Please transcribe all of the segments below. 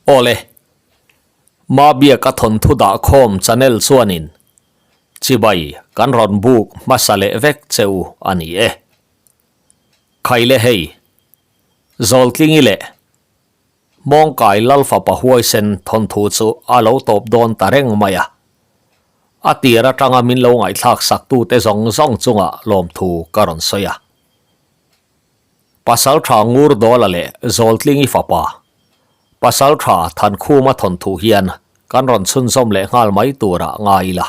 Awle, Mabiaka thawnthu dahkhawm channel chuanin chibai kan rawn buk hmasa leh vek che u a ni e. Khaile hei, Zawltlingi leh Mawngkai Lalfapa huaisen thawnthu chu a lo tawp dawn ta reng mai a. A tir atanga min lo ngaihthlak saktute zawng zawng chungah lawmthu ka rawn sawi a. Pasaltha Ngurdawla leh Zawltlingi fapa, Pasaltha Thankhuma thawnthu hian kan rawn chhunzawm leh nghal mai turah ngai ila,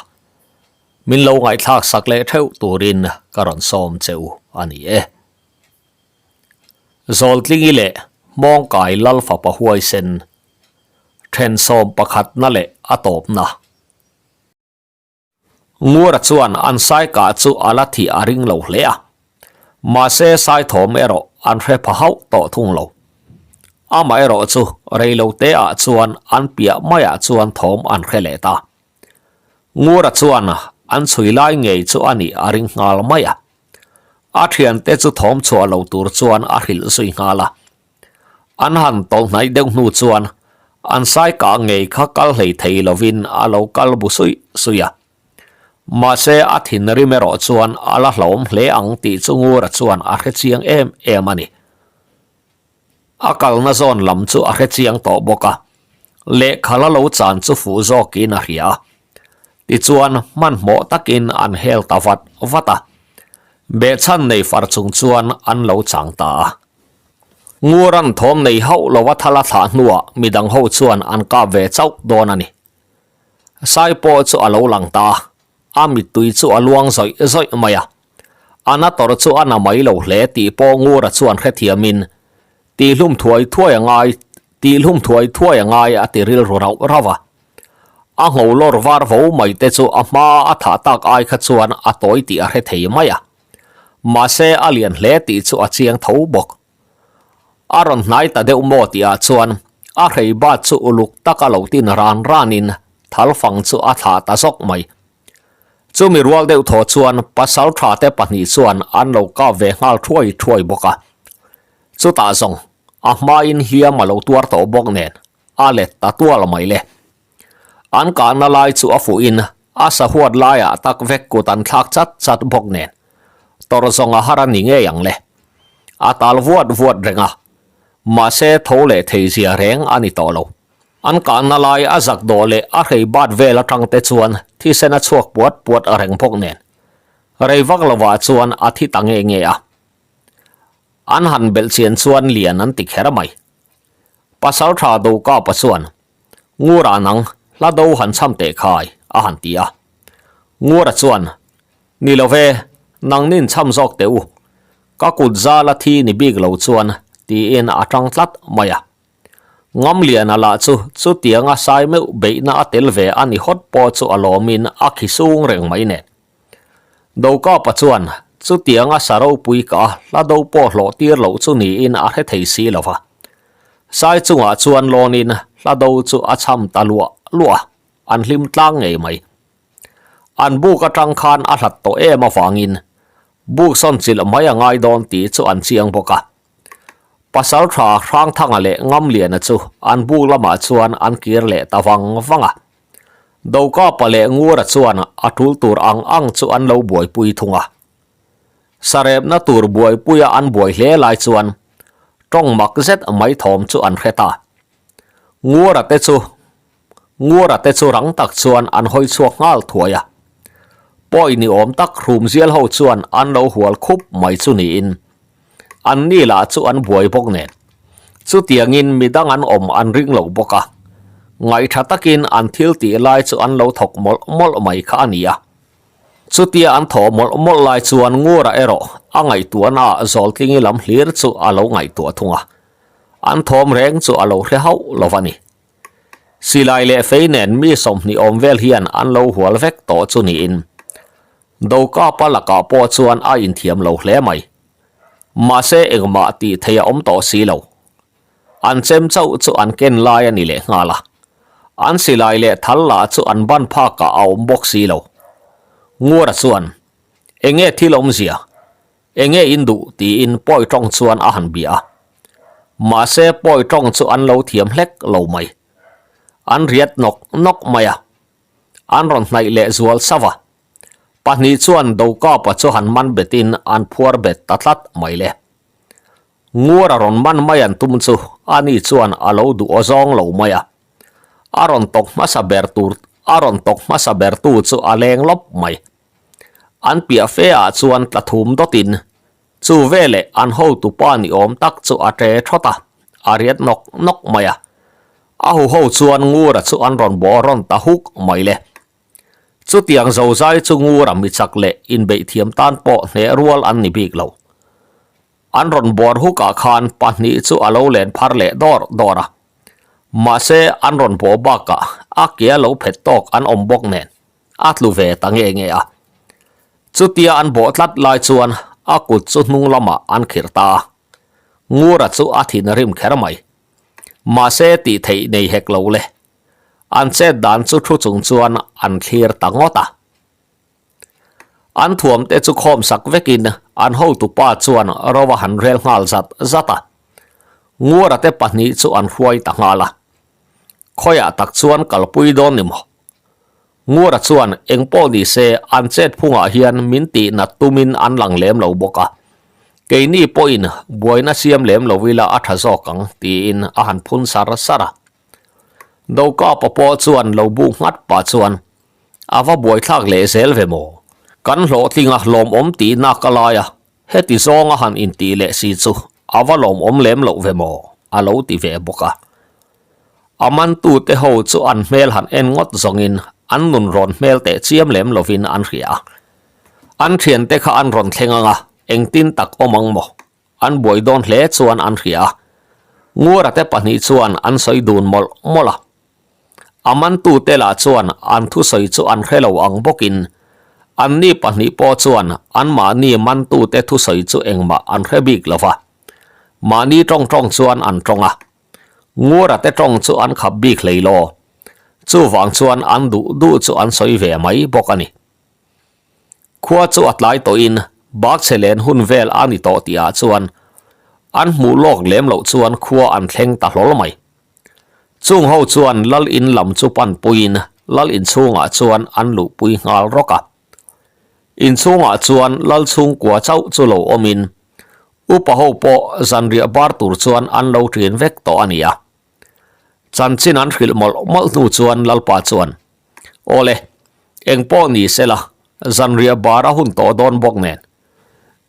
min lo ngaihthlak sak leh theuh turin ka rawn sawm che u a ni e. Zawltlingi leh Hmawngkai Lal fapa huaisen, thensawm pakhatna leh a tawpna. Ngura chuan an sai kah chu a la thih a ring lo hle a, mahse sai thawm erawh an hre pha hauh tawh thung lo. Amaherawh chu reilote ah chuan an piah maiah chuan thawm an hre leh ta. Ngura chuan an chhui lai ngei chu a nih a ring nghal mai a. A thiante chu thawm chhuah lo tur chuan a hrilh zui nghal a. An han tawlh hnaih deuh hnu chuan an sai kah ngei kha kal hlei thei lovin a lo kal bu suih suih a. Mahse a thinrim erawh chuan a la hlauhawm hle ang tih chu Ngura chuan a hre chiang em em a ni. A kalna zawn lam chu a hre chiang tawh bawk a, lehkha la lo chan chu fuh zawkin a hria a. Tichuan hmanhmawh takin an hel ta vat vat a, behchhan nei far chung chuan an lo chang ta a. Nguran thawm nei hauh lova thal a thlah hnuah midang ho chuan an kap ve chauh dawn a ni. Sai pawh chu a lo lang ta a, a mittui chu a luang zawih zawih mai a. A na tawrh chu a na mai lo hle tih pawh Ngura chuan hrethiamin, Tihlum thuai thuai a ngai, tihlum thuai thuai a ngai a ti rilru rauh rauh a. A ngho lawr var vo mai te chu a hma a thah tak ai kha chuan a tawi tih a hre thei mai a. Mahse a lian hle tih chu a chiang tho bawk. A rawn hnai ta deuh maw tih ah chuan a hrei bat chu uluk taka lo tin ran ranin thalfang chu a thlah ta zawk mai. Chumi rual deuh thaw chuan pasal tha te pahnih chuan an lo kap ve nghal thuai thuai bawk a. Chutah zawng a hmain hliam a lo tuar tawh bawk nen a let ta tual mai le. An kahna lai chu a fuhin a sahuat laiah tak vek kut an thlak chat chat bawk nen tawrh zawng a har a ni ngei ang le. A tal vuat vuat reng a, mahse tho leh thei zia reng a ni tawh lo. An kahna lai a zak dawh leh a hrei bat vel atang te chuan thisen a chhuak puat puat reng bawk nen rei vak lovah chuan a thi ta nge nge a. An han belh chian chuan lian an ti kher mai. Pasal tha do kapa chuan, Ngura nang, hla do han cham teh khai, a han ti a. Ngura chuan, Ni lo ve, nang nin cham zawk teh u. Ka kut zal a thi ni bik lo chuan, tiin a tang tlat mai a. Ngamliana lah chu chutianga sai meuh beihna a tel ve a ni hawt pawh chu a lawmin a khi sung reng mai nen. Dokapa chuan chutianga sa ropui ka hla do pawh hlawh tir loh chu niin a hre thei si lo va. Sai chungah chuan lawnin hla do chu a cham ta luah luah a, an hlim tlang ngei mai. An buk atang khan a hlat tawh em avangin buk sawn chilh mai a ngai dawn tih chu an chiang bawk a. Pasaltha Hrangthanga leh Ngamliana chu an buk lamah chuan an kir leh ta vang vang a. Dokapa leh Ngura chuan a tul tur ang ang chu an lo buaipui thung a. Sarepna tur buaipuia an buai hle lai chuan tawng mak zet mai thawm chu an hre ta. Ngura te chu Ngura te chu rang tak chuan an hawi chhuak nghal thuai a. Pawi ni awm tak hrum zial ho chuan an lo hual khup mai chu niin an ni lah chu an buai bawk nen. Chutiangin midang an awm an ring lo bawk a, ngaihṭha takin an thil tih lai chu an lo thawk mawlh mawlh mai kha a ni a. Chutia an thawh mawlh mawlh lai chuan Ngura erawh a ngaihtuahna ah Zawltlingi lam hlir chu a lo ngaihtuah thung a, an thawm reng chu a lo hre hauh lo va ni. Silai leh fei nen mi 20 awm vel hian an lo hual vek tawh chu niin Dokapa lakah pawh chuan a inthiam lo hle mai. Mahse engmah tih theih a awm tawh si lo. An chem chauh chu an ken lai a ni leh nghal a. An silai leh thal lah chu an ban phakah a awm bawk si lo. Ngura chuan, Enge thil awmzia? Enge in duh? tiin pawi tawng chuan a han bia a. Mahse pawi tawng chu an lo thiam hlek lo mai. An riat nawk nawk mai a. An rawn hnaih leh zual sauh a. Pahnih chuan Dokapa chu han man betin an phuar bet ta tlat mai le. Nguara rawn man mai an tum chu ani chuan a lo duh aw zawng lo mai a. A rawn tawk hmasa ber tur a rawn tawk hmasa ber tu chu a leng lawp mai. An piah fe ah chuan tla thum dawtin chu veleh an hotupa ni awm tak chu a ṭe thawt a, a riat nawk nawk mai a. A huho chuan Ngura chu an rawn bawh rawn ta huk mai le. Chutiang zozai chu Ngura mi chak leh inbeih thiam tan pawh hneh rual an ni bik lo. An rawn buar hukah khan pahnih chu a lo len phar leh dawr dawr a. Mahse an rawn bawh bakah a ke a lo phet tawk an awm bawk nen a tlu ve ta nge nge a. Chutia an bawh tlat lai chuan a kut chu hnung lamah an khirh ta a. Ngura chu a thin rim kher mai. Mahse tih theih nei hek lo le. An chet dan chu thu chung chuan an thlir ta ngawt a. An thuam te chu khawm sak vekin an hotupa chuan ro a han rel nghal zat zat a. Nguara te pahnih chu an hruai ta nghal a. Khawiah tak chuan kalpui dawn ni maw? Nguara chuan eng pawh ni se an chet phungah hian min tih nat tumin an lang lem lo bawk a. Keini pawhin buaina siam lem lo ila a tha zawk ang tiin a han phun sar sar a. Dokapa pawh chuan lo bu nghat pah chuan a va buaithlak leh zel ve maw? Kan hlawhtlinga lawmawm tihna ka lai a, heti zawnga han intih leh si chu a va lawmawm lem loh ve maw? a lo ti ve bawk a. A mantute ho chu an hmel han en ngawt zawngin an nun rawn hmel teh chiam lem lovin an hria a. An thiante kha an rawn thleng ang a, engtin tak awm ang maw? An buai dawn hle chuan an hria a, Ngura te pahnih chuan an sawi dun mawlh mawlh a. A mantute lah chuan an thusawi chu an hre lo ang bawkin anni pahnih pawh chuan anmahni mantute thusawi chu engmah an hre bik lo va. Mahni tawng tawng chuan an tawng a, Ngura te tawng chu an khap bik hlei law. Chuvang chuan an duh duh chu an sawi ve mai bawk a ni. Khua chu a tlai tawhin bakchhe len hun vel a ni tawh tihah chuan an hmuh lawk lem loh chuan khua an thleng ta hlawl mai. Chung ho chuan lal in lam chu pan puiin lal inchhungah chuan an luhpui nghal rawk a. Inchhungah chuan lal chhungkua chauh chu lo awmin upa ho pawh zanriah bar tur chuan an lo ṭin vek tawh a ni a. Chanchin an hrilh mawlh mawlh hnu chuan lalpa chuan Awle, eng pawh ni se la, zanriah bar a hun tawh dawn bawk nen.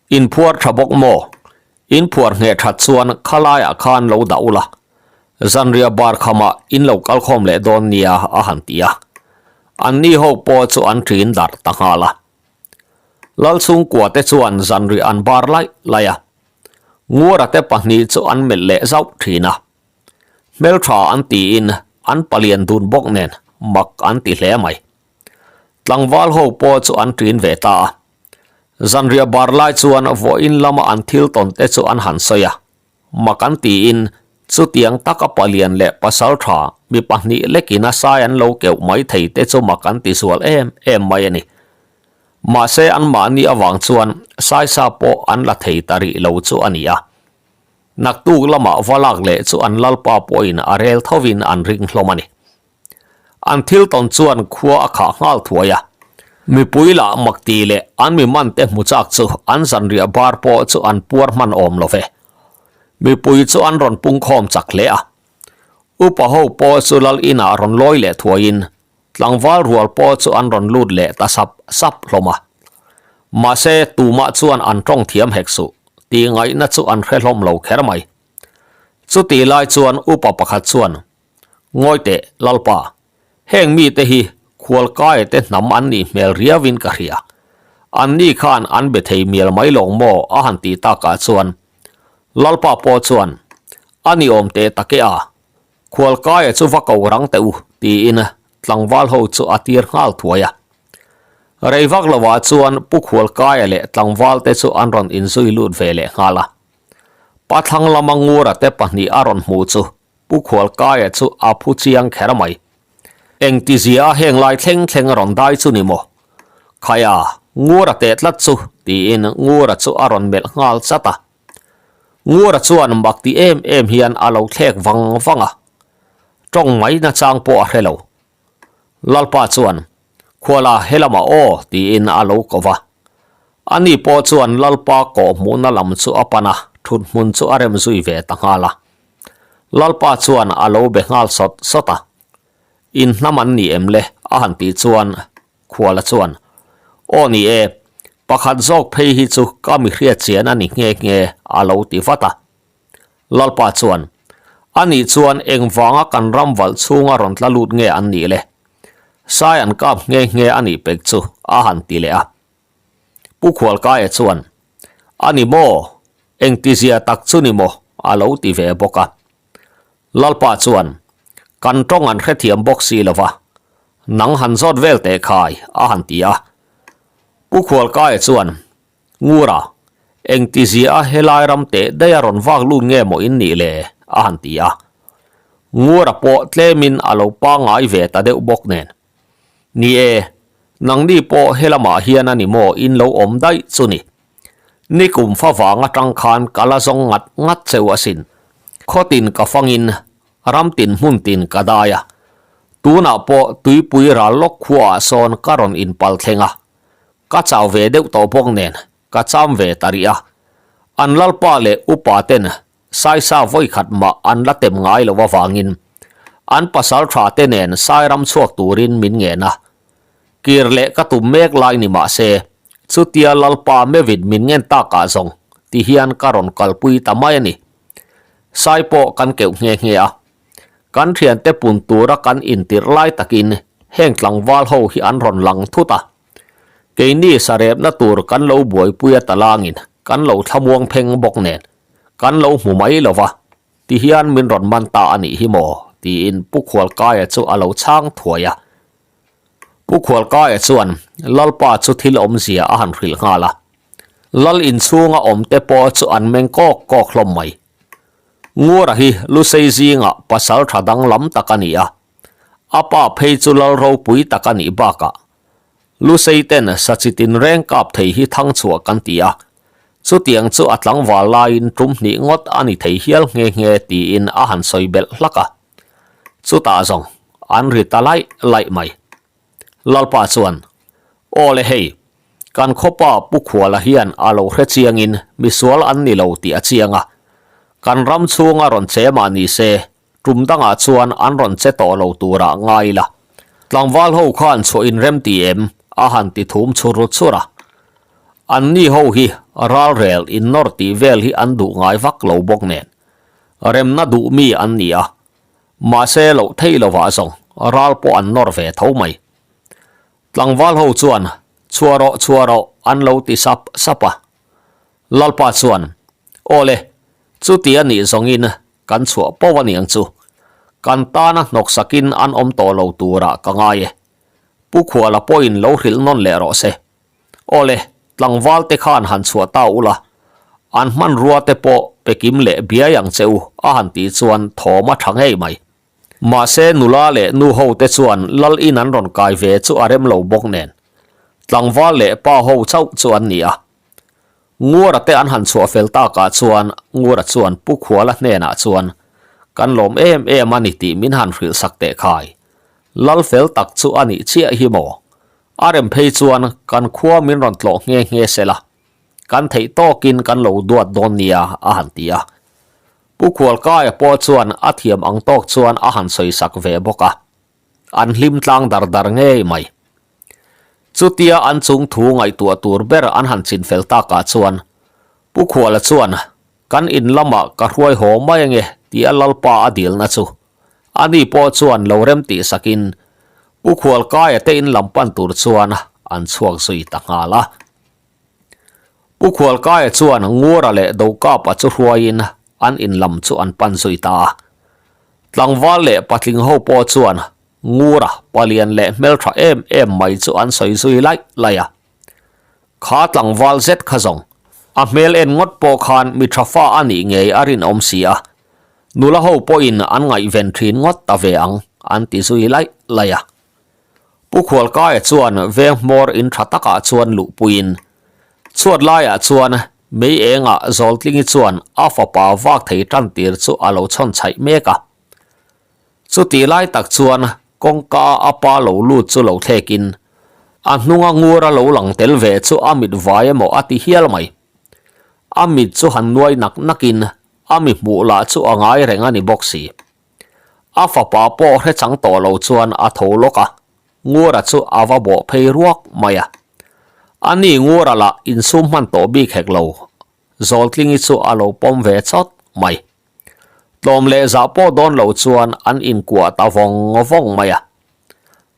In phuar tha bawk maw? In phuar ngheh that chuan khalaiah khan lo dah ula, zanriah bar khamah in lo kalkhawm leh dawn nia a han ti a. Anni ho pawh chu an ṭin darh ta nghal a. Lalchhungkua te chuan zanriah an bar laih laih a. Nguara te pahnih chu an melh leh zauh thin a. Hmeltha an tiin an palian dun bawk nen mak an ti hle mai. Tlangval ho pawh chu an ṭin ve ta a. Zanriah bar lai chuan vawiin lama an thil tawn te chu an han sawi a. Mak an tiin chutiang taka palian leh pasaltha mi pahnih lekin a sai an lo keuh mai thei te chu mak an ti zual em em mai a ni. Mahse anmahni avang chuan saisa pawh an la thei ta rih lo chu a ni a. Naktuk lamah va lak leh chu an lalpa pawhin a rel thovin an ring hlawm a ni. An thil tawn chuan khua a khah nghal thuai a. Mipui lah makti leh an mi mante hmu chak chu an zanriah bar pawh chu an puar hman awm lo ve. Mipui chu an rawn pungkhawm chak hle a. Upa ho pawh chu lal inah rawn lawi leh thuaiin Tlangval rual pawh chu an rawn lut leh ta sap sap hlawm a. Mahse, tumah chuan an tawng thiam hek suh tih ngaihna chu an hre hlawm lo kher mai. Chutih lai chuan upa pakhat chuan, Ngawi teh, Lalpa, heng mite hi khualkaia te hnam an nih hmel riauin ka hria. Anni khan an be thei mial mai lawng maw a han tih takah chuan Lalpa pawh chuan, A ni awm teh take a, Khualkaia chu va ko rang teh u, tiin tlangval ho chu a tir nghal thuai a. Rei vak lovah chuan Pu Khualkaia leh tlangval te chu an rawn inzui lut ve leh nghal a. Pathlang lama Ngura te pahnih a rawn hmuh chu Pu Khualkaia chu a phu chiang kher mai. Engtizia a heng lai thleng thleng a rawn dai chu ni maw? Khaia, Ngura teh tlat chu, tiin Ngura chu a rawn melh nghal chat a. Ngura chuan mak ti em em hian a lo thlek vang vang a. Tawng mai nachang pawh a hre lo. Lalpa chuan, Khuala helamah aw tiin a lo ko va. Ani pawh chuan Lalpa kawhhmuhna lam chu a pan a, thuthmun chu a rem zui ve ta nghal a. Lalpa chuan a lo be nghal sawt sawt a. In hnam an ni em le? a han tih chuan Khuala chuan, Aw ni e, pakhat zawk phei hi chu ka mi hriatchian a ni nghe nghe a lo ti vat a. Lalpa chuan, Anih chuan engvanga kan ram valh chhunga rawn tla lut nge an nih le? Sai an kap nghe nghe a nih pek chu a han ti leh a. Pu Khualkaia chuan, A ni maw? Engtizia tak chu ni maw? a lo ti ve bawk a. Lalpa chuan, Kan tawng an hrethiam bawk si lo va, nang han zawt vel teh khai, a han ti a. Pu Khualkaia chuan, Ngura, engtizia a helai ram teh daih a rawn vak lut nge maw in nih le? a han ti a. Ngura pawh tlemin a lo pangngai ve ta deuh bawk nen. Ni e, nangni pawh helamah hian a ni maw in lo awm daih chu ni. Nikum fa vang atang khan ka la zawng ngat ngat cheu asin. Khawtin ka fangin ram tin hmun tin ka dai a. Tunah pawh tuipui ral lawk khuaah sawn ka rawn inpal thleng a. Ka chau ve deuh tawh bawk nen ka cham ve ta rih a. An lalpa leh upa ten Saisa vawikhat mah an la tem ngai lo avangin an pasal tha te nen Sairam chhuak turin min ngen a. Kir leh ka tum mek lai ni mah se, chutia lalpa mevin min ngen takah zawng ti hian ka rawn kalpui ta mai a ni. Sai pawh kan keuh nghe nghe a. Kan thiante pun tura kan intirh lai takin heng tlangval ho hi an rawn lang thut a. Keini sarepna tur kan lo buaipui a talangin kan lo thlamuang pheng bawk nen kan lo hmu mai lo va, tihian min rawn man ta a nih hi maw? tiin Pu Khualkaia chu a lo chhang thuai a. Pu Khualkaia chuan Lalpa chu thil awmzia a han hrilh nghal a. Lal inchhunga awmte pawh chu an meng kawk kawk hlawm mai. Ngura hi Lusei zingah pasal tha danglam tak a ni a, a pa phei chu lal ropui tak a nih bakah Lusei ten sachi tinreng kap thei hi thang chhuah kan ti a, chutiang chu a tlangval laiin tum hnih ngawt a ni thei hial nghe nghe tiin a han sawi belh hlak a. Chutah zawng an ri ta laih laih mai. Lalpa chuan, Aw le hei, kan khawpa Pu Khuala hian a lo hre chiangin misual an ni lo tih a chiang a, kan ram chhunga rawn che mah ni se Tum dangah chuan an rawn che tawh lo turah ngai ila. Tlangval ho khan chhuah inrem ti em? a han ti thum chhur chhur a. Anni ho hi ralrel innawr tih vel hi an duh ngai vak lo bawk nen. Remna duh mi an ni a. Mahse loh theih lovah zawng ral pawh an nawr ve tho mai. Tlangval ho chuan chhuah rawh chhuah rawh an lo ti sap sap a. Lalpa chuan, Aw le, chuti a nih zawngin Kan chhuah poh a niang chu. Kan tana hnawksakin an awm tawh lo turah ka ngai e. Pu Khuala pawhin lo hrilh nawn leh rawh se. Aw le, tlangval te khan han chhuah ta ula, an hmanrua te pawh pe kim leh biai ang che u a han tih chuan thawm a tha ngei mai. Mahse nula leh nu ho te chuan lal in an rawn kai ve chu a rem lo bawk nen. Tlangval leh pa ho chauh chu an ni a. Ngura te an han chhuah fel takah chuan Ngura chuan Pu Khuala hnenah chuan, Kan lawm em em a ni tih min han hrilh sak teh khai. Lal fel tak chu a nih chiah hi maw? A rem phei chuan kan khua min rawn tlawh nghe nghe se la, kan theih tawkin kan lo duat dawn nia a han ti a. Pu Khualkaia pawh chuan a thiam ang tawk chuan a han sawi sak ve bawk a. An hlim tlang dar dar ngei mai. Chutia an chung thu ngaihtuah tur ber an han chin fel takah chuan Pu Khuala chuan kan in lamah ka hruai haw mai ange tia Lalpa a dilna chu ani pawh chuan lo rem tih sakin Pu Khualkaia te in lam pan tur chuan an chhuak zui ta nghal a. Pu Khualkaia chuan Ngura leh Dokapa chu hruaiin an in lam chu an pan zui ta a. Tlangval leh patling ho pawh chuan Ngura palian leh hmeltha em em mai chu an sawi zui laih laih a. Kha tlangval zet kha zawng, a hmel en ngawt pawh khan mi tha fa a nih ngei a rinawm si a, nula ho pawhin an ngaihven thin ngawt ta ve ang an ti zui laih laih a. Pu Khualkaia chuan veng hmawr in tha takah chuan luhpuiin chhuat laiah chuan mei engah Zawltlingi chuan a fapa vak thei tan tir chu a lo chhawn chhaih mek a. Chutih lai tak chuan kawngka a pa lo lut chu lo thlekin a hnunga ngur a lo lang tel ve chu a mit vai emaw a ti hial mai. A mit chu han nuai nak nakin a mi hmuh lah chu a ngai reng a ni bawk si. A fapa pawh hre chang tawh lo chuan a tho lawk a, Ngura chu a va bawh phei ruak mai a. A ni Ngura lah insum hman tawh bik hek lo, Zawltlingi chu a lo pawm ve chawt mai. Tlawm leh zah pawh dawn lo chuan an inkuah ta vawng vawng mai a.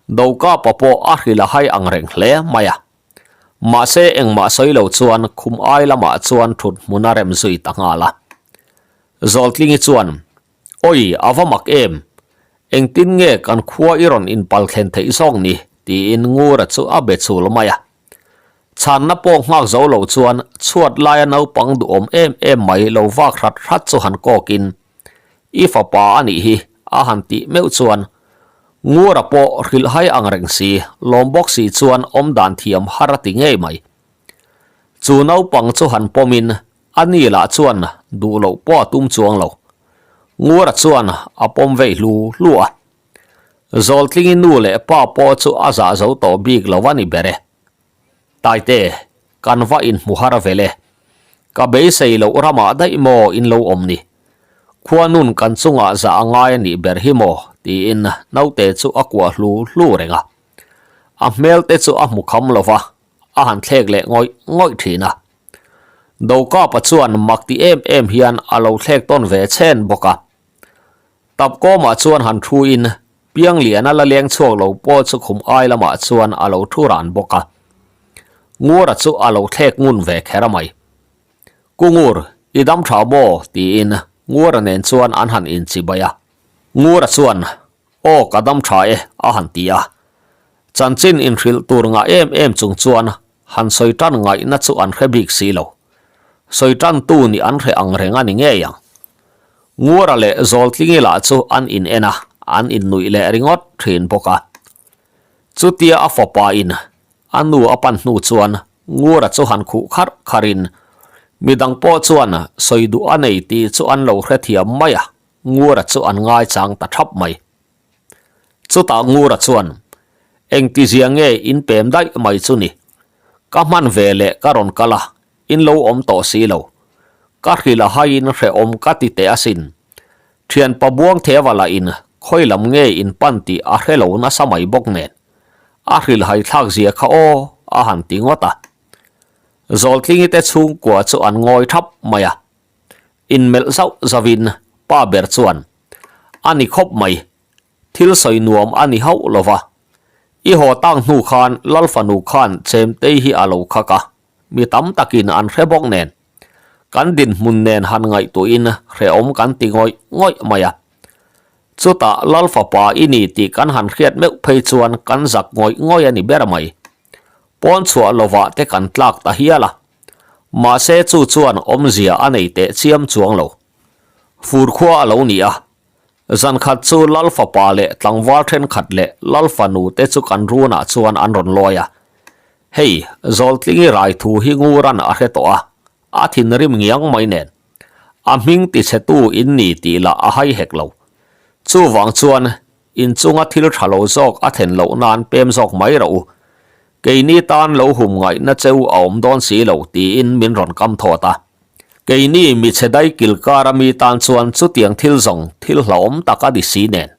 Dokapa pawh a hrilh a hai ang reng hle mai a. Mahse engmah sawi lo chuan khum ai lamah chuan thut hmun a rem zui ta nghal a. Zawltlingi chuan, Awi, a va mak em! Engtin nge kan khua i rawn inpal thlen theih zawk ni? tiin Ngura chu a be chul mai a. Chhanna pawh nghak zo lo chuan chhuat laia naupang duhawm em em mai lo vak hrat hrat chu han kawkin, I fapa a nih hi, a han tih meuh chuan Ngura pawh hrilhhai ang reng si, lawm bawk si chuan awmdan thiam har a ti ngei mai. Chu naupang chu han pawmin a ni lah chuan duh loh pawh a tum chuang lo. Ngura chuan a pawm vei hlu hlu a. Zawltlingi nu leh pa pawh chu a zah zo tawh bik lo a ni ber e. Taite, kan va inhmu har vel e. Ka beisei loh ramah daih maw in lo awm ni? Khuanun kan chungah zah a ngai a nih ber hi maw? tiin naute chu a kuah hlu hlu reng a. A hmel te chu a hmu kham lo va, a han thlek leh ngawih ngawih thin a. Dokapa chuan mak ti em em hian a lo thlek tawn ve chhen bawk a. Tapkawmah chuan han thu in Piangliana la leng chhuak lo pawh chu khum ai lamah chuan a lo thu ran bawk a. Ngura chu a lo thlek ngun ve kher a mai. Ku Ngur, i dam tha maw? tiin Ngura nen chuan an han inchibai a. Ngura chuan, Aw ka dam tha e, a han ti a. Chanchin inhrilh tur ngah em em chung chuan Han sawi tan ngaihna chu an hre bik si lo. Sawi tantu nih an hre ang reng a ni ngei ang. Ngura leh Zawltlingi lah chu an in en a, an innuih leh ringawt thin bawk a. Chutia a fapa in a nu a pan hnu chuan Ngura chu han khuh kharh kharh in midang pawh chuan sawi duh a nei tih chu an lo hrethiam mai a, Ngura chu an ngaichang ta thap mai. Chutah Ngura chuan, Engtizia nge in pem daih mai chu ni? Ka hman ve leh ka rawn kal a, in lo awm tawh si lo. Ka hrilh a haiin hrehawm ka ti teh asin. Thianpa Buangtheva lah in khawi lam nge in pan tih a hre lo nasa mai bawk nen. A hrilh hai thlak zia kha aw, a han ti ngawt a. Zawltlingi te chhungkua chu an ngawi thap mai a. Inmelh zauh zauhin pa ber chuan, A ni khawp mai, thil sawi nuam a ni hauh lo va. I haw tak hnu khan Lal fanu khan Chemtei hi a lo khak a, mi tam takin an hre bawk nen. Kan dinhmun nen han ngaihtuahin hrehawm kan ti ngawih ngawih mai a. Chutah Lal fapa i ni tih kan han hriat meuh phei chuan kan zak ngawih ngawih a ni ber mai. Pawn chhuah lovah te kan tlak ta hial a. Mahse chu chuan awmzia a nei teh chiam chuang lo. Fur khua a lo ni a. Zan khat chu Lal fapa leh tlangval thenkhat leh Lal fanu te chu kan runah chuan an rawn lawi a. Hei, Zawltlingi rai thu hi Nguran a hre tawh a, a thinrim ngiang mai nen. A hming tichhetu in ni tih lah a hai hek lo. Chuvang chuan In chunga thil tha lo zawk a thlen loh nan pem zawk mai rawh u. Keini tan lo hum ngaihna cheu a awm dawn si lo tiin min rawn kam thawt a. Keini michhe dai kilkar a mi tan chuan chutiang thil zawng thil hlauhawm tak a ni si nen.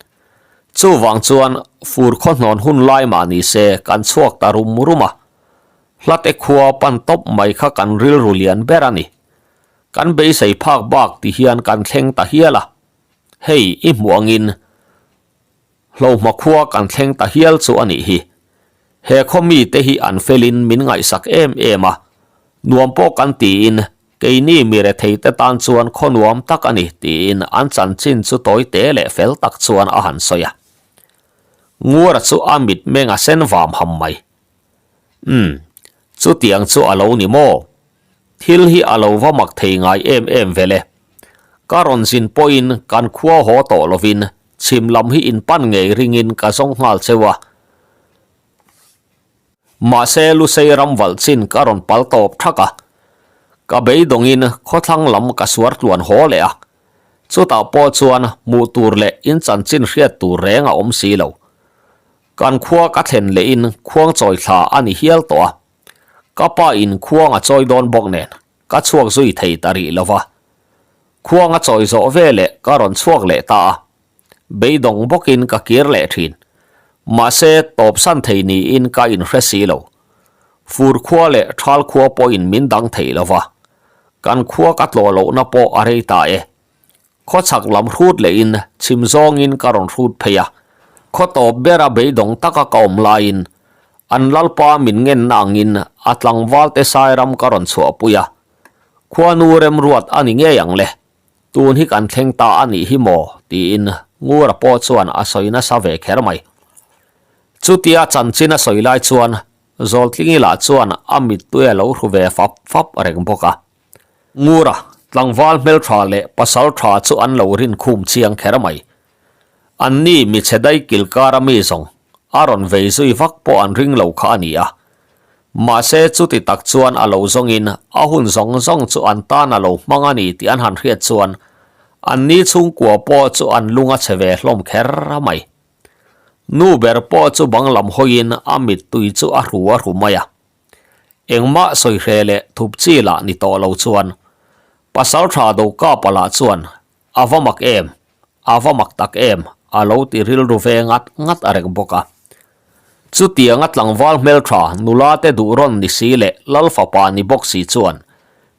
Chuvang chuan fur khaw hnawn hun lai mah ni se kan chhuak ta rum rum a. Hlate khua pan tawp mai kha kan rilru lian ber a ni. Kan beisei phak bak ti hian kan thleng ta hial a. Hei, i hmuh angin Hlohma khua kan thleng ta hial chu a nih hi. He khaw mite hi an felin min ngaihsak em em a, nuam pawh kan tiin keini mi retheite tan chuan khaw nuam tak a ni tiin an chanchin chu tawi te leh fel tak chuan a han sawi a. Ngura chu a mitmeng a sen vam ham mai. Umm, chutiang chu a lo ni maw? Thil hi a lo va mak thei ngai em em vel e. Ka rawn zin pawhin kan khua haw tawh lovin chhim lam hi in pan ngei ringin ka zawng nghal cheu a. Mahse Lusei ram valh chin ka rawn pal tawp thak a. Ka beidawngin khawthlang lam ka suar tluan haw leh a. Chutah pawh chuan hmuh tur leh in chanchin hriat tur reng a awm si lo. Kan khua ka thlen lehin khuang chawi thla a ni hial tawh a. Ka pa in khuang a chawi dawn bawk nen ka chhuak zui thei ta rih lo va. Khuang a chawi zawh veleh ka rawn chhuak leh ta a. Beidawng bawkin ka kir leh thin. Mahse, tawpsan thei niin ka inhre si lo. Fur khua leh thal khua pawhin min dang thei lo va. Kan khua ka tlawh lohna pawh a rei ta e. Khawchhak lam hrut lehin chhim zawngin ka rawn hrut phei a. Khaw tawp bera beidawng taka ka awm laiin an lalpa min ngenna angin a tlangvalte sairam ka rawn chhuahpui a. Khuanu remruat a ni ngei ang le. Tun hi kan thleng ta a nih hi maw? tiin Ngura pawh chuan a sawi nasa ve kher mai. Chutia chanchin a sawi lai chuan Zawltlingi lah chuan a mittui a lo hru ve fap fap reng bawk a. Ngura, tlangval hmeltha leh pasal tha chu an lo rin khum chiang kher mai. Anni michhe dai kilkar a mi zawng a rawn vei zui vak pawh an ring lo kha a ni a. Mahse chuti tak chuan a lo zawngin a hun zawng zawng chu an tan a lo hmang a ni tih an han hriat chuan anni chhungkua pawh chu an lung a chhe ve hlawm kher mai. Nu ber pawh chu bang lam hawiin a mittui chu a hru a hru mai a. Engmah sawi hre leh thup chi lah ni tawh lo chuan Pasal tha Dokapa lah chuan A va mak em? A va mak tak em? A lo ti rilru ve ngat ngat a reng bawk a. Chutianga tlangval hmeltha nula te duh rawn ni si leh lal fapa ni bawk si chuan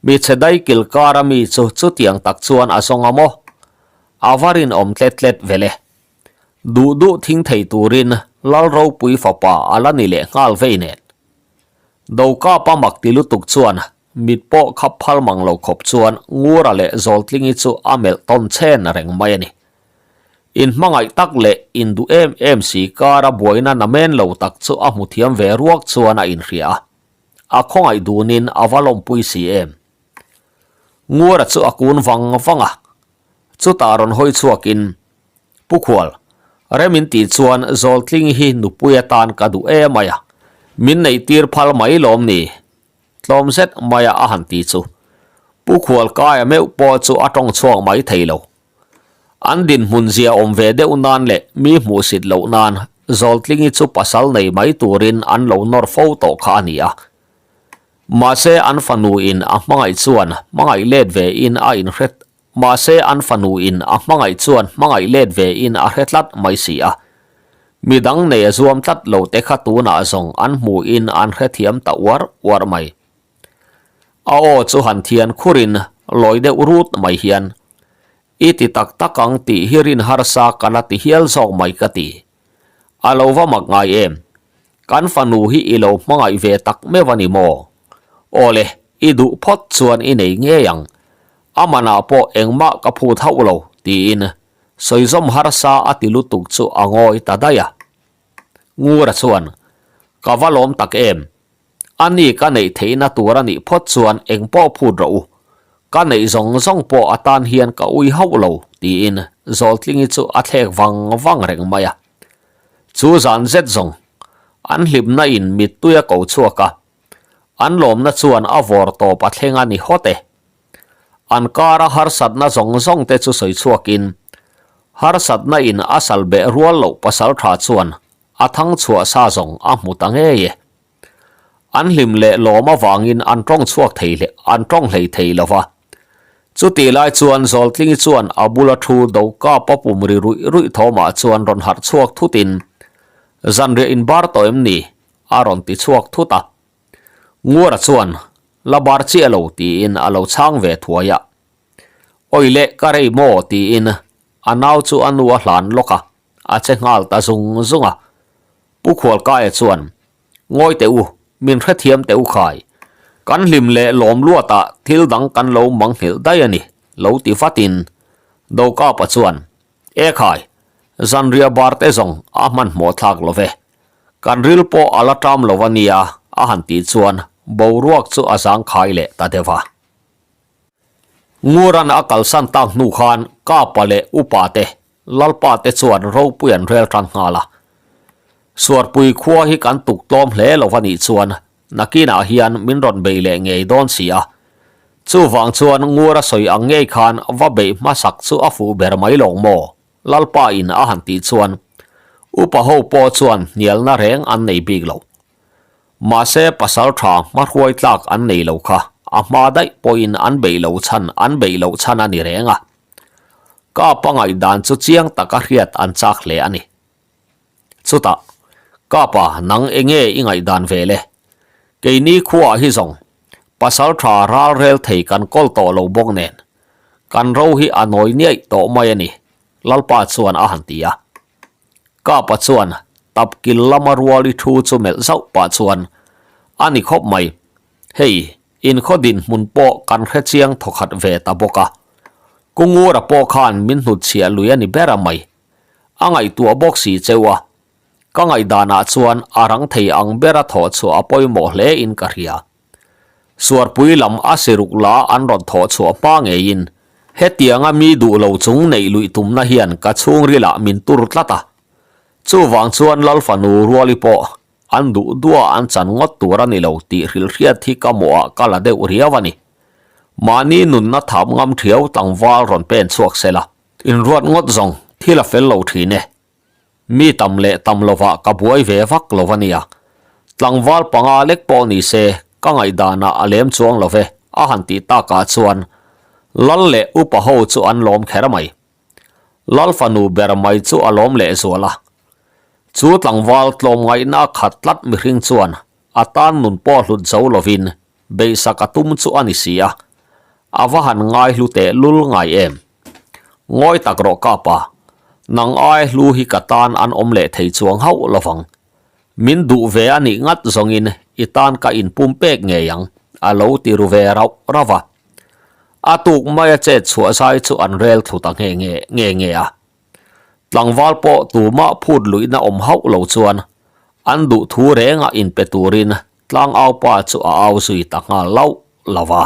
michhe dai kil kara mi chu chutiang tak chuan a zawng a maw? A va rinawm tlet tlet vel e. Duh duh thing thei turin lal ropui fapa a la ni leh nghal vei nen. Dokapa mak ti lutuk chuan Mit pawh khap phal mang lo khawp chuan Ngura leh Zawltlingi chu a melh tawn chhen reng mai a ni. Inhmangaih tak leh induh em em si kara buaina namen lo tak chu a hmu thiam ve ruak chuan a inhria a. A khawngaih dunin a va lawmpui si em. Ngura chu a kun vang vang a, chutah rawn hawi chhuakin, Pu Khual, rem in tih chuan Zawltlingi hi nupui atan ka duh em mai a, min neihtir phal mai lawm ni? Tlawm zet maia a han ti chu Pu Khualkaia meuh pawh chu a tawng chhuak mai thei lo. An dinhmun zia awm ve deuh nan leh mi hmuhsit loh nan Zawltlingi chu pasal nei mai turin an lo nawr fo tawh kha a ni a. Mahse an fanu in a hmangaih chuan hmangaih let ve in a inhre Mahse an fanu in a hmangaih chuan hmangaih let ve in a hre tlat mai si a. Midang nei a zuam tlat lo te kha tunah zawng an hmu in an hrethiam ta uar uar mai. A aw chu han thian khur in lawi deuh rut mai hian, I ti tak tak ang tih hi rin harsa ka la ti hial zawk mai ka ti. A lo va mak ngai em? Kan fanu hi i lo hmangaih ve tak meuh a ni maw? Awle, i duh phawt chuan i nei ngei ang. A manah pawh engmah ka phut hauh lo, tiin sawizawm harsa a ti lutuk chu a ngawi ta daih a. Ngura chuan, Ka va lawm tak em? A ni ka neih theihna tur a nih phawt chuan eng pawh phut rawh u. Ka neih zawng zawng pawh a tan hian ka ui hauh lo, tiin Zawltlingi chu a thlek vang vang reng mai a. Chu zan zet zawng, an hlimna in mittui a ko chhuak a, an lawmna chuan a vawr tawp a thleng a ni hawt e. An kara harsatna zawng zawng te chu sawi chhuakin, harsatna in a sal beh rual loh pasal tha chuan a thang chhuah sa zawng a hmu ta ngei e. An hlim leh lawm avangin an tawng chhuak thei leh an tawng hlei thei lo va. Chutih lai chuan Zawltlingi chuan a bula thu do kap a pum ri ruih ruih thawmah chuan rawn harh chhuak thutin, Zanriah in bar tawh em ni? a rawn ti chhuak thut a. Nguara chuan, La bar chiah lo tiin a lo chhang ve thuai a. Awi leh ka rei maw tiin a nau chu a nu a hlan lawk a, a che nghal ta zung zung a. Pu Khualkaia chuan, Ngawi teh u, min hrethiam teh u khai. Kan hlim leh lawm luatah thil dang kan lo mangnghilh daih a ni, lo ti vatin Dokapa chuan, E khai, zanriah bar te zawng a hmanhmawh thlak lo ve. Kan ril pawh a la ṭam lo a nia, a han tih chuan boruak chu a zangkhai leh ta deuh a. Nguran a kalsan tak hnu khan Kapa leh Upa te Lalpa te chuan ropui an rel tan nghal a. Suarpui khua hi kan tuk tlawm hle lo a nih chuan nakinah hian min rawn bei leh ngei dawn si a. Chuvang chuan Ngura sawi ang ngei khan va beih hmasak chu a fuh ber mai lawng maw? Lalpa in a han tih chuan upa ho pawh chuan hnialna reng an nei bik lo. Mahse pasal tha hmahruai tlak an nei lo kha a hma daih pawhin an beih loh chhan an beih loh chhan a ni reng a. Kapa ngaihdan chu chiang taka hriat an chak hle a ni. Chutah, Kapa nang enge i ngaihdan ve le? Keini khuaah hi zawng pasal tha ral rel thei kan kawl tawh lo bawk nen kan ro hi a nawi niaih tawh mai a ni, Lalpa chuan a han ti a. Kapa chuan tapkil lama ruali thu chu melh zauh pah chuan, A ni khawp mai, hei inkhaw dinhmun pawh kan hre chiang thawkhat ve ta bawk a. Kungura pawh khan min hnutchhiah lui a ni ber a mai. A ngaihtuah bawk si cheu a, ka ngaihdanah chuan a rang thei ang bera thawh chhuah a pawimawh hle in ka hria. Suarpui lam a siruk la an rawn thawh chhuah hma ngeiin hetianga mi duh lo chung neih luih tumna hian ka chhungrilah min tur tlat a. Chuvang chuan Lal fanu Ruali pawh an duh duah an chan ngawt tur a ni lo tih hrilhriat hi ka mawhah ka la deuh riau a ni. Mahni nunna thap ngam thiau tlangval rawn pen chhuak se la. Inruat ngawt zawng thil a fel lo thin e. Mi tam leh tam lovah ka buai ve vak lo a nia. Tlangval panga lek pawh ni se ka ngaihdanah a lem chuang lo ve a han tih takah chuan Lal leh upa ho chu an lawm kher mai. Lal fanu ber mai chu a lawm leh zual a. Chu tlangval tlawmngaihna a khat tlat mihring chuan a tan nun pawh hlut zo lovin Beihsak a tum chu a ni si a, a va han ngai hlu teh lul ngai em? Ngawi tak rawh ka pa, nang ai hlu hi ka tan an awm leh thei chuang hauh lovang. Min duh ve a nih ngat zawngin i tan ka inpum pek ngei ang, a lo ti ru ve rauh rauh a. A tuk maia chet chhuah zai chu an rel thlu ta nge nge nge nge a. Tlangval pawh tumah phut luihna awm hauh lo chuan an duh thu renga inpe turin Tlangaupa chu a au zui ta nghal lauh lo va.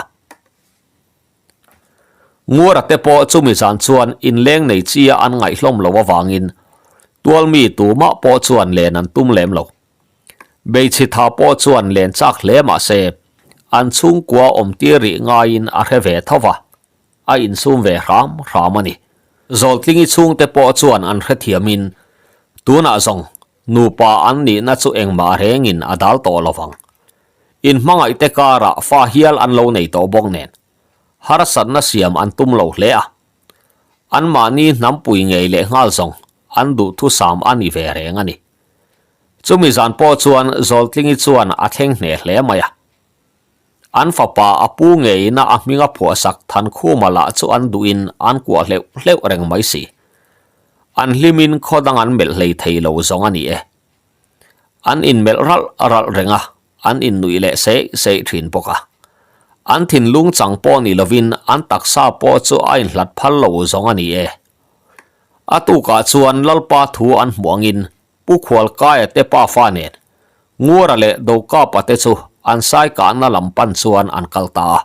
Nguara te pawh chumi zan chuan inleng nei chia an ngaihhlawm lo avangin tualmi tumah pawh chuan len an tum lem lo. Beichhi tha pawh chuan len chak hle mah se an chhungkua awm tir rih ngaiin a hre ve tho va, a insum ve hram hram a ni. Zawltlingi chhungte pawh chuan an hrethiamin tunah zawng Nupa an nihna chu engmah rengin a dal tawh lo vang. Inhmangaihte karah fa hial an lo nei tawh bawk nen, harsatna siam an tum lo hle a. Anmahni hnampui ngei leh nghal zawng an duhthusam a ni ve reng a ni. Chumi zan pawh chuan Zawltlingi chuan a thleng hneh hle mai a. An fapa a pu ngeiina a hminga phuahsak Thankhuma lah chu an duhin an kuah hleuh hleuh reng mai si. An hlimin khaw dang an melh hlei thei lo zawng a ni e. An inmelh ralh ralh reng a, an innuih leh seih seih thin bawk a. An thinlung chang pawh ni lovin an taksa pawh chu a inhlat phal lo zawng a ni e. A tukah chuan Lalpa thu an hmuh angin Pu Khualkaia te pafa nen Nguara leh Dokapa te chu an sai kahna lam pan chuan an kal ta a.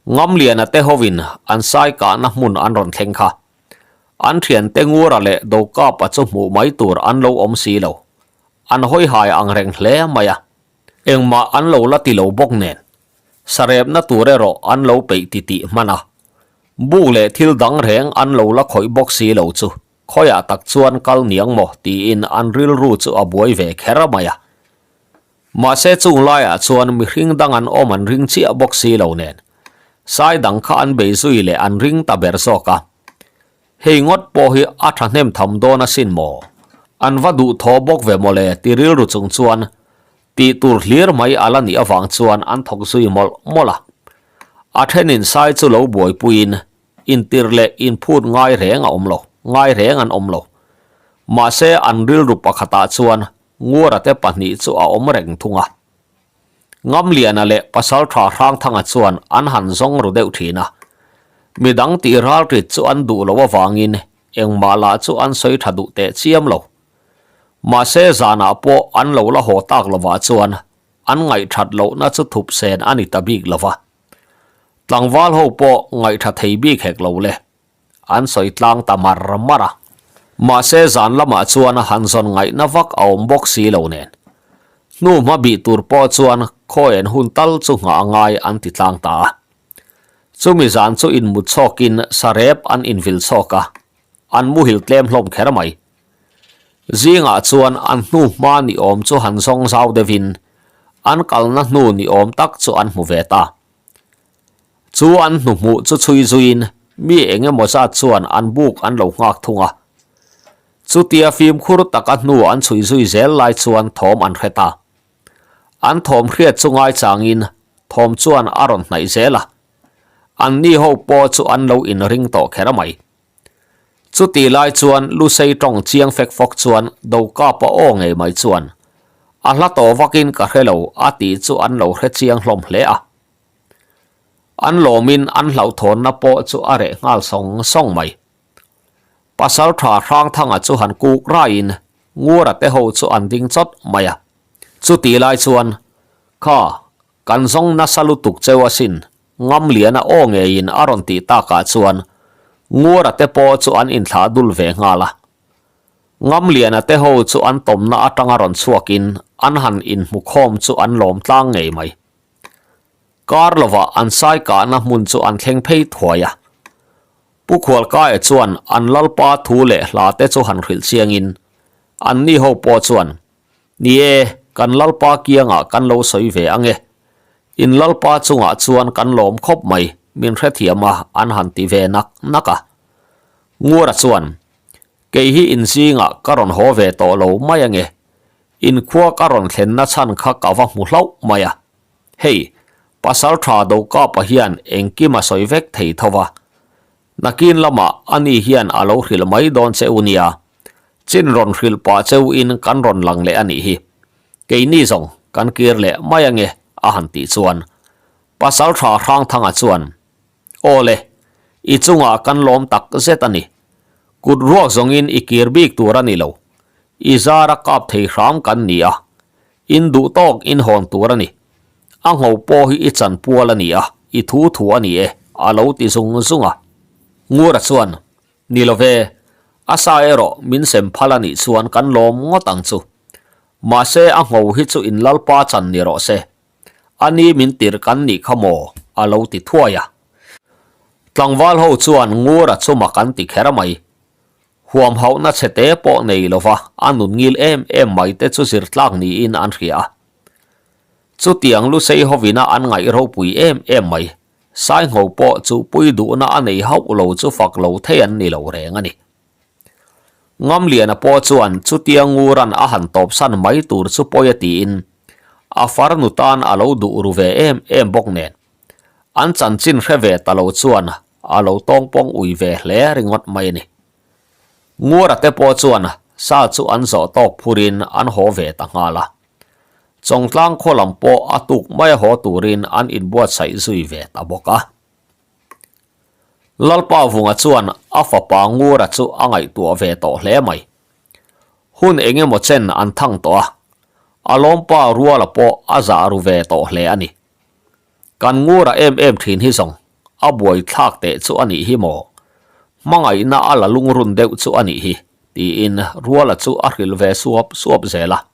Ngamliana te hovin an sai kahna hmun an rawn thleng kha. An thiante Nguara leh Dokapa chu hmuh mai tur an lo awm si lo. An hawi hai ang reng hle mai a. Engmah an lo la ti lo bawk nen. Sarepna tur erawh an lo peih titih hman a. Buk leh thil dang reng an lo la khawih bawk si lo chu Khawiah tak chuan kal niang maw tiin an rilru chu a buai ve kher mai a. Mahse chung laiah chuan mihring dang an awm an ring chiah bawk si lo nen sai dang kha an bei zui leh an ring ta ber zawk a. Hei ngawt pawh hi a thahnem tham dawn asin maw? An va duh thaw bawk ve mawle ti rilru chung chuan tih tur hlir mai a la nih avang chuan an thawk zui mawlh mawlh a. A thenin sai chu lo buaipuiin Intir leh inphut ngai reng a awm lo, ngai reng an awm lo. Mahse an rilru pakhatah chuan Nguara te pahnih chu a awm reng thung a. Ngamliana leh Pasaltha Hrangthanga chuan an han zawng ru deuh thin a. Midang tih ralrit chu an duh loh avangin engmah lah chu an sawi tha duh teh chiam lo. Mahse zanah pawh an lo la haw tak lovah chuan an ngaihthat lohna chu thup sen a ni ta bik lo va. Tlangval ho pawh ngaihṭha thei bik hek lo le. An sawi tlang ta mar mar a. Mahse zan lamah chuan han zawn ngaihna vak a awm bawk si lo nen. Hnu hma bih tur pawh chuan khawian hun tal chu nghah a ngai an ti tlang ta a. Chumi zan chu inmut chhawkin sarep an invil chhawk a, an muhil tlem hlawm kher mai. Zingah chuan an hnu hma ni awm chu han zawng zau deuhin an kalna hnu ni awm tak chu an hmu ve ta. Chu an hnu hmuh chu chhui zuiin mi eng emaw zat chuan an buk an lo nghak thung a. Chutia fimkhur taka hnu an chhui zui zel lai chuan thawm an hre ta. An thawm hriat chu ngaichangin thawm chuan a rawn hnaih zel a. Anni ho pawh chu an lo inring tawh kher mai. Chuti lai chuan Lusei tawng chiang fek fawk chuan Dokapa aw ngei mai chuan, A hla tawh vakin ka hre lo a tih chu an lo hre chiang hlawm hle a. An lawmin an hlauhthawnna pawh chu a reh nghal sawng sawng mai. Pasaltha Hrangthanga chu han kuk raiin Ngura te ho chu an ding chawt mai a. Chuti lai chuan, Kha, kan zawng nasa lutuk cheu asin, Ngamliana aw ngeiin a rawn tih takah chuan Ngura te pawh chu an inthlah dul ve nghal a. Ngamliana te ho chu an tawmna atanga rawn chhuakin an han inhmukhawm chu an lawm tlang ngei mai. Kar lovah an sai kahna hmun chu an thleng phei thuai a. Pu Khualkaia chuan an lalpa thu leh hla te chu han hrilh chiangin anni ho pawh chuan, Ni e, kan lalpa kiangah kan lo sawi ve ang e. In lalpa chungah chuan kan lawm khawp mai, min hrethiam a, an han ti ve nak nak a. Ngura chuan, Kei hi in zingah ka rawn haw ve tawh lo mai ang e. In khua ka rawn thlenna chhan kha ka va hmu hlauh mai a. Hei, pasal tha Dokapa hian engkim a sawi vek thei tho va. Nakin lamah ani hian a lo hrilh mai dawn che u nia. Chin rawn hrilh pah cheu in kan rawn lang leh a nih hi. Keini zawng kan kir leh mai ange a han tih chuan pasal tha Hrangthanga chuan, Aw le, i chungah kan lawm tak zet a ni. Kut ruak zawngin i kir bik tur a ni lo. I zara kap thei hram kan ni a, In duh tawk in hawn tur a ni. A ngho pawh hi i chan pual a ni a, i thu thu a ni e, a lo ti zung zung a. Ngura chuan, Ni lo ve, a sa erawh min sem phal a nih chuan kan lawm ngawt ang chu. Mahse a ngho hi chu in lalpa chan ni rawh se. A ni min tirh kan nih kha maw? a lo ti thuai a. Tlangval ho chuan Ngura chu mak an ti kher mai. Huam hauhna chhe te pawh nei lova a nun ngil em em mai te chu zir tlak niin an hria a. Chutiang Lusei hovina an ngaih ropui em em mai, Saingho pawh chu pui duhna a nei hauh lo chu fak lo thei an ni lo reng a ni. Ngamliana pawh chuan chutia Nguran a han tawpsan mai tur chu pawi a tiin a farnu tan a lo duh ru ve em em bawk nen. An chanchin hre ve ta lo chuan a lo tawngpawng ui ve hle ringawt mai a ni. Nguara te pawh chuan sa chu an zawh tawk phurin an haw ve ta nghal a. Chawngtlang khaw lam pawh a tuk mai a haw turin an inbuatsaih zui ve ta bawk a. Lalpa Vunga chuan a fapa Ngura chu a ngaihtuah ve tawh hle mai. Hun eng emaw chen an thang tawh a, a lawmpa Ruala pawh a zah ru ve tawh hle a ni. Kan ngura em em thin hi zawng a buai thlak teh chu a nih hi maw? Hmangaihna a la lungrun deuh chu a nih hi, tiin Ruala chu a hrilh ve suap suap zel a.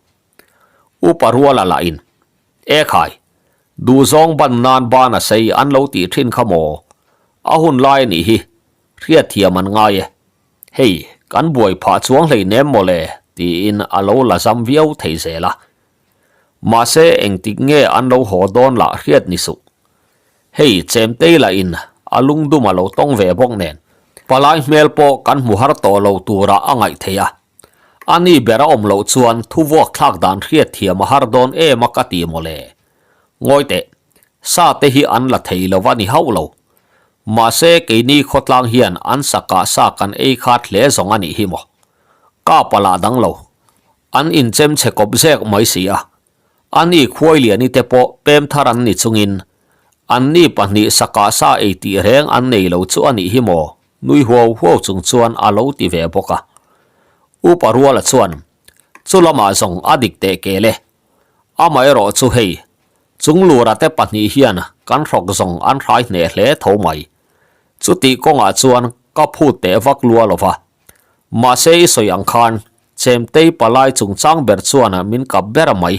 Upa Ruala lahin, E khai, duhzawng ban nan ban a sei an lo tih thin kha maw? A hun lai a nih hi, hriatthiam an ngai e. Hei, kan buai phah chuang hleinem maw le, tiin a lo la zam viau thei zel a. Mahse engtik nge an lo haw dawn lah hriat ni suh. Hei Chemtei lah in a lungdum a lo tawng ve bawk nen palai hmel pawh kan hmu har tawh lo turah a ngaih theih a. A ni ber a awm loh chuan thu vuak thlak dan hriat thiam a har dawn em a ka ti mawle. Ngawi teh, sa te hi an la thei lo a ni hauh lo. Mahse keini khawtlang hian an sakah sa kan ei khat hle zawng a nih hi maw. Kapa lah dang lo. An inchem chhe kawp zek mai si a. A ni Khuailiani te pawh pem thar an ni chungin an ni pahnih sakah sa ei tih reng an nei lo chu a nih hi maw? Nui huau huau chung chuan a lo ti ve bawk a. Upa Ruala chuan, Chu lamah zawng a dik teh kel e. Amaherawh chu hei, Chunglura te pahnih hian kan hrawk zawng an hrai hneh hle tho mai. Chutih kawngah chuan ka phut teh vak lua lo va. Mahse i sawi ang khan Chemtei palai chungchang ber chuan min kap ber mai.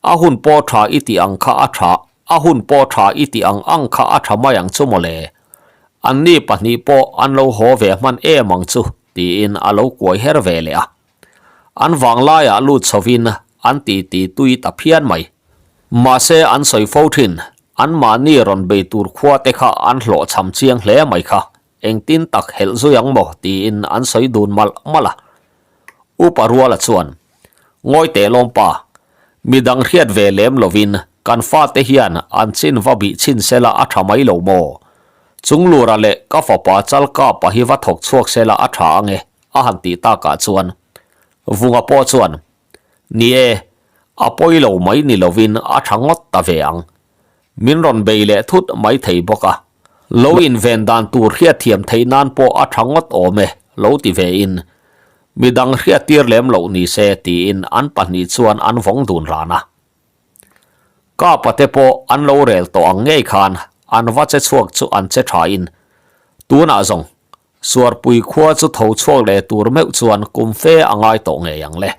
A hun pawh tha i tih ang kha a tha. A hun pawh tha i tih ang ang kha a tha mai ang chu mawle. Anni pahnih pawh an lo haw ve hman em ang chu, tiin a lo kuai her ve leh a. An vanglaiah lut chhovin an titi tui ta phian mai. Mahse an sawi fo thin, anmahni rawn bei tur khua te kha an hlawhchham chiang hle mai kha, engtin tak helh zui ang maw tiin an sawi dun malh malh a. Upa Ruala chuan, Ngawi teh lawmpa, midang hriat ve lem lovin kan fate hian an chin va bih chhin sela a tha mai lo maw? Chunglura leh ka fapa Chalkapa hi va thawk chhuak sela a tha ange a han tih takah chuan Vunga pawh chuan, Ni e, a pawi lo mai ni lovin a tha ngawt ta ve ang. Min rawn bei leh thut mai thei bawk a. Lo inven dan tur hriatthiam theih nan pawh a tha ngawt awm e, lo ti ve in. Midang hriattir lem loh ni se tiin an pahnih chuan an vawng dun ran a. Kapa te pawh an lo rel tawh ang ngei khan an va che chhuak chu an che tha in tunah zawng Suarpui khua chu tho chhuak leh tur meuh chuan kum fe a ngai tawh ngei ang le.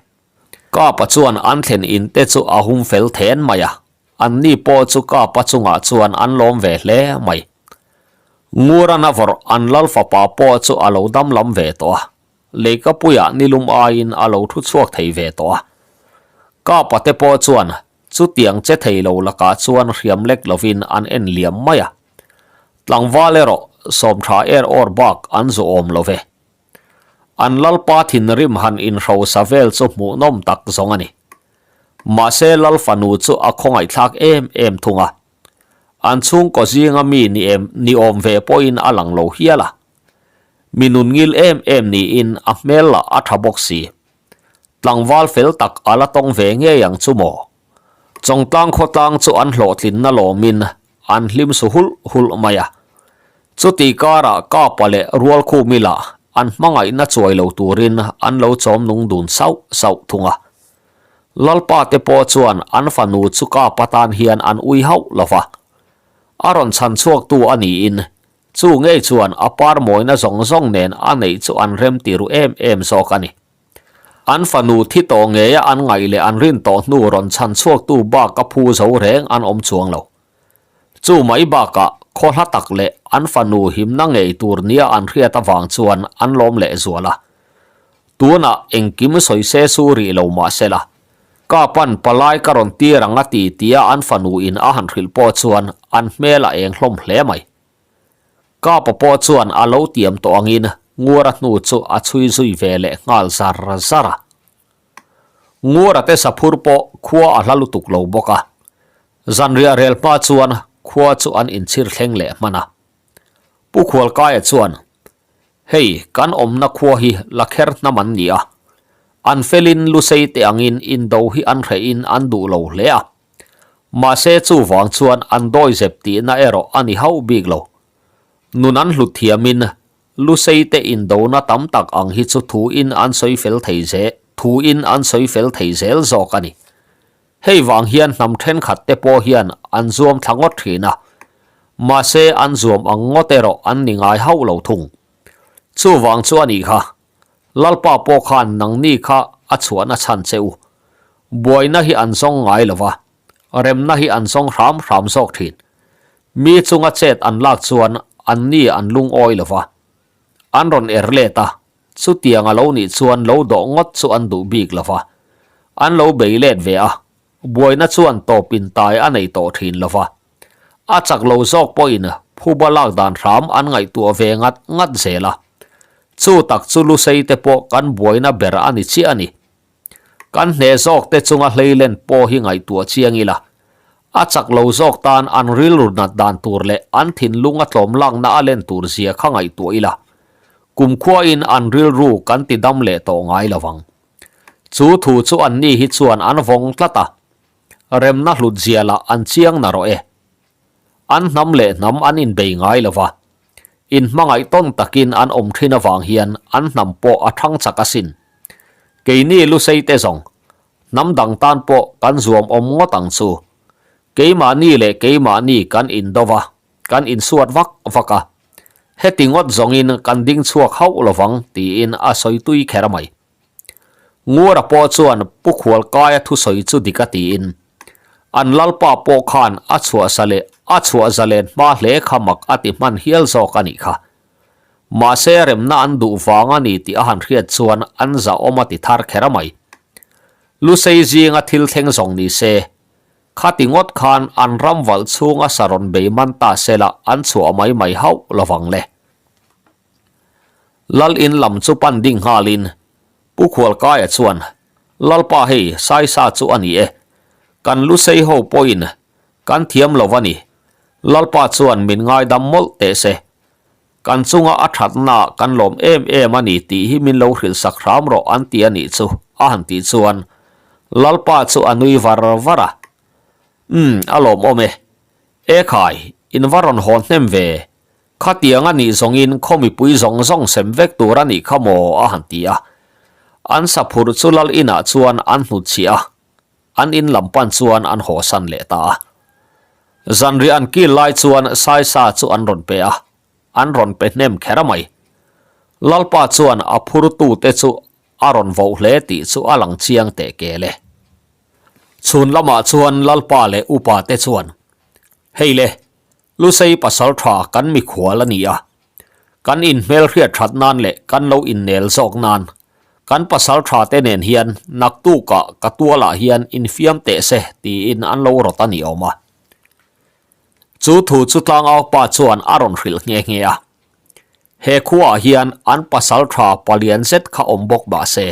Kapa chuan an thlen in te chu a hum fel then mai a, anni pawh chu Kapa chungah chuan an lawm ve hle mai. Ngurana vawrh an lal fapa pawh chu a lo dam lam ve tawh a, leikapuiah nilum aiin a lo thu chhuak thei ve tawh a. Kapa te pawh chuan chutiang che thei lo lakah chuan hriam lek lovin an en liam mai a. Tlangval erawh sawmtha er awr bak an zu awm lo ve. An lalpa thinrim han inhrosa vel chu hmuhnawm tak zawng a ni. Mahse lal fanu chu a khawngaihthlak em em thung a. An chhungkaw zinga mi ni em ni awm ve pawhin a lang lo hial a. Mi nun ngil em em niin a hmel lah a tha bawk si. Tlangval fel tak a la tawng ve ngei ang chu maw? Chawngtlang khawtlang chu an hlawhtlinna lawmin an hlim su hulh hulh mai a. Chuti karah Kapa leh Rualkhumi lah an hmangaihna chuai lo turin an lo chawm nung dun sauh sauh thung a. Lalpa te pawh chuan an fanu chu Kapa tan hian an ui hauh lo va. A rawn chhan chhuaktu a niin chu ngei chuan a par mawina zawng zawng nen a neih chu an rem ti ru em em zawk a ni. An fanu thi tawh ngeia an ngaih leh an rin tawh hnu rawn chhan chhuaktu bak a phu zo reng an awm chuang lo. Chu mai bakah khaw hla tak leh an fanu himna ngei tur nia an hriat avang chuan an lawm leh zual a. Tunah engkim sawi se su rih lo mah se la, ka pan palai ka rawn tir ang a ti tia an fanu in a han hrilh pawh chuan an hmel a eng hlawm hle mai. Kapa pawh chuan a lo tiam tawh angin Ngura hnu chu a chhui zui ve leh nghal zar zar a. Ngura te saphur pawh khua a hla lutuk lo bawk a, zanriah rel hma chuan khua chu an inchhir thleng leh hman a. Pu Khualkaia chuan, Hei, kan awmna khua hi Lakher hnam an ni a, an felin Lusei te angin indo hi an hrehin an duh lo hle a. Mahse chuvang chuan an dawi zep tihna erawh a ni hauh bik lo. Nun an hlut thiamin Lusei te indona tam tak ang hi chu thuin an sawi fel thei ze thuin an sawi fel thei zel zawk a ni. Hei vang hian hnam thenkhat te pawh hian an zuam thla ngawt thin a, mahse an zuam ang ngawt erawh an ni ngai hauh lo thung. Chuvang chu a nih kha, Lalpa pawh khan nangni kha a chhuahna chhan che u. Buaina hi an zawng ngai lo va, remna hi an zawng hram hram zawk thin. Mi chunga chet an lak chuan anni an lungawi lo va, an rawn er let a, chutiang a lo nih chuan lo dawh ngawt chu an duh bik lo va, an lo bei let ve a, buaina chuan tawp intai a nei tawh thin lo va. A chak lo zawk pawhin phuba lak dan hram an ngaihtuah ve ngat ngat zel a, chu tak chu Lusei te pawh kan buaina ber a ni chiah a ni. Kan hneh zawk te chunga hleilen pawh hi ngaihtuah chiang ila, a chak lo zawk tan an rilru nat dan tur leh an thinlung a tlawm lakna a len tur zia kha ngaihtuah ila, kumkhuain an rilru kan ti dam leh tawh ngai lo vang. Chu thu chu anni hi chuan an vawng tlat a, remna hlut zia lah an chiang na rawh e. An hnam leh hnam an inbei ngai lo va, inhmangaih tawn takin an awm thin avang hian an hnam pawh a thang chak asin. Keini Lusei te zawng, hnam dang tan pawh kan zuam awm ngawt ang chu. Keimahni leh keimahni kan indo va, kan insuat vak vak a. Heti ngawt zawngin kan ding chhuak hauh lovang tiin a sawi tui kher mai. Ngura pawh chuan Pu Khualkaia thusawi chu dik a tiin. An lalpa pawh khan a chhuahsa leh a chhuah zalen hma hle kha mak a ti hman hial zawk a nih kha. Mahse remna an duh vang a ni tih a han hriat chuan an zahawm a ti thar kher mai. Lusei zinga thil thleng zawng ni se, khati ngawt khan an ram valh chhunga sa rawn bei man ta sela an chhuah mai mai hauh lovang le. Lal in lam chu pan ding nghalin Pu Khualkaia chuan, Lalpa hei Saisa chu a ni e, kan Lusei ho pawhin kan thiam lo a ni, Lalpa chuan min ngaidam mawlh teh se, kan chunga a thatnaah kan lawm em em a ni tih hi min lo hrilh sak hram rawh an ti a nih chu a han tih chuan Lalpa chu a nui var var a, Umm a lawmawm e, ekhai in va rawn haw hnem ve, Khatiang a nih zawngin khaw mipui zawng zawng sem vek tur a nih kha maw a han ti a. An saphurh chu lal inah chuan an hnutchhiah a, an in lam pan chuan an hawsan leh ta a. Zanriah an kil lai chuan Saisa chu an rawn pe a, an rawn pe hnem kher a mai. Lalpa chuan a phurtute chu a rawn voh hle tih chu a lang chiang teh kel e. Chhun lamah chuan Lalpa leh upa te chuan, Hei le, Lusei pasal tha kan mikhual a ni a, kan inhmelhriat that nan leh kan lo innel zawk nan kan pasal tha te nen hian naktukah ka tualah hian infiam teh se tiin an lo rawt a ni awm a. Chu thu chu tlangau pa chuan a rawn hrilh nghe nghe a. He khuaah hian an pasal tha palian zet kha awm bawk mah se,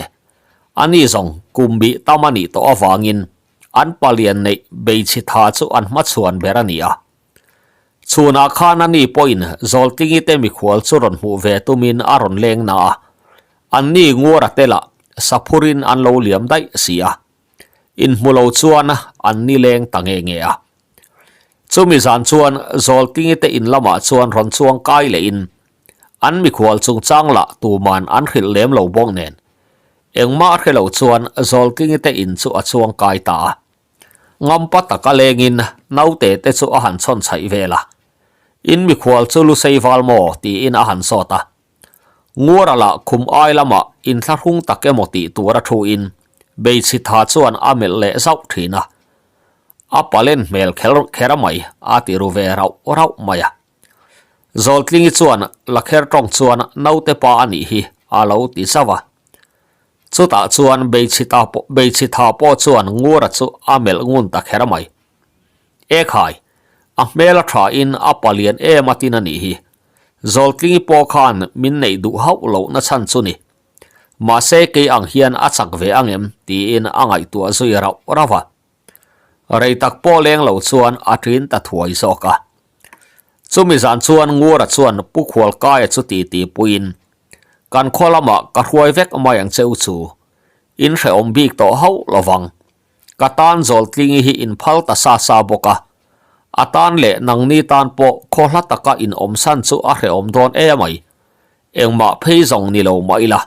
ani zawng kum bih tam a nih tawh avangin An palian neih beichhi tha chu an hmachhuan ber a ni a. Chhunah khan a ni pawhin Zawltlingi te mikhual chu rawn hmuh ve tumin a rawn leng na a, an ni Nguara te lah saphurin an lo liam daih si a. Inhmu lo chuan an ni leng ta nge nge a. Chumi zan chuan Zawltlingi te in lamah chuan rawn chuang kai lehin an mikhual chungchang lah tuman an hrilh lem lo bawk nen Engmah hre lo chuan Zawltlingi te in chu a chuang kai ta a. Ngampa taka lengin naute te chu a han chhawn chhaih vel a. In mikhual chu Lusei val maw? tiin a han zawt a. Nguara lah khum ai lamah inthlahrung tak emaw tih tur a thu in Beichhitha chuan a melh leh zauh thin a. A palen hmel kher kher mai a ti ru ve rauh rauh mai a. Zawltlingi chuan Lakher tawng chuan naute pa a nih hi a lo ti zauh a. Chutah chuan Beichhita pawh Beichhitha pawh chuan Ngura chu a melh ngun ta kher mai. Ekhai, a hmel a tha in a palian em a tin a nih hi. Zawltlingi pawh khan min neih duh hauh loh na chhan chu ni. Mahse kei ang hian a chak ve angem tiin a ngaihtuah zui rauh rauh a. Rei tak pawh leng lo chuan a ṭin ta thuai zawk a. Chumi zan chuan Ngura chuan Pu Khualkaia chu titi puiin, Kan khaw lamah ka hruai vek mai ang che u chu, in hrehawm bik tawh hauh lo vang. Ka tan Zawltlingi hi in phal ta sa sa bawk a, a tan leh nangni tan pawh khaw hla taka in awmsan chu a hrehawm dawn e mai. Engmah phei zawng ni lo mah ila,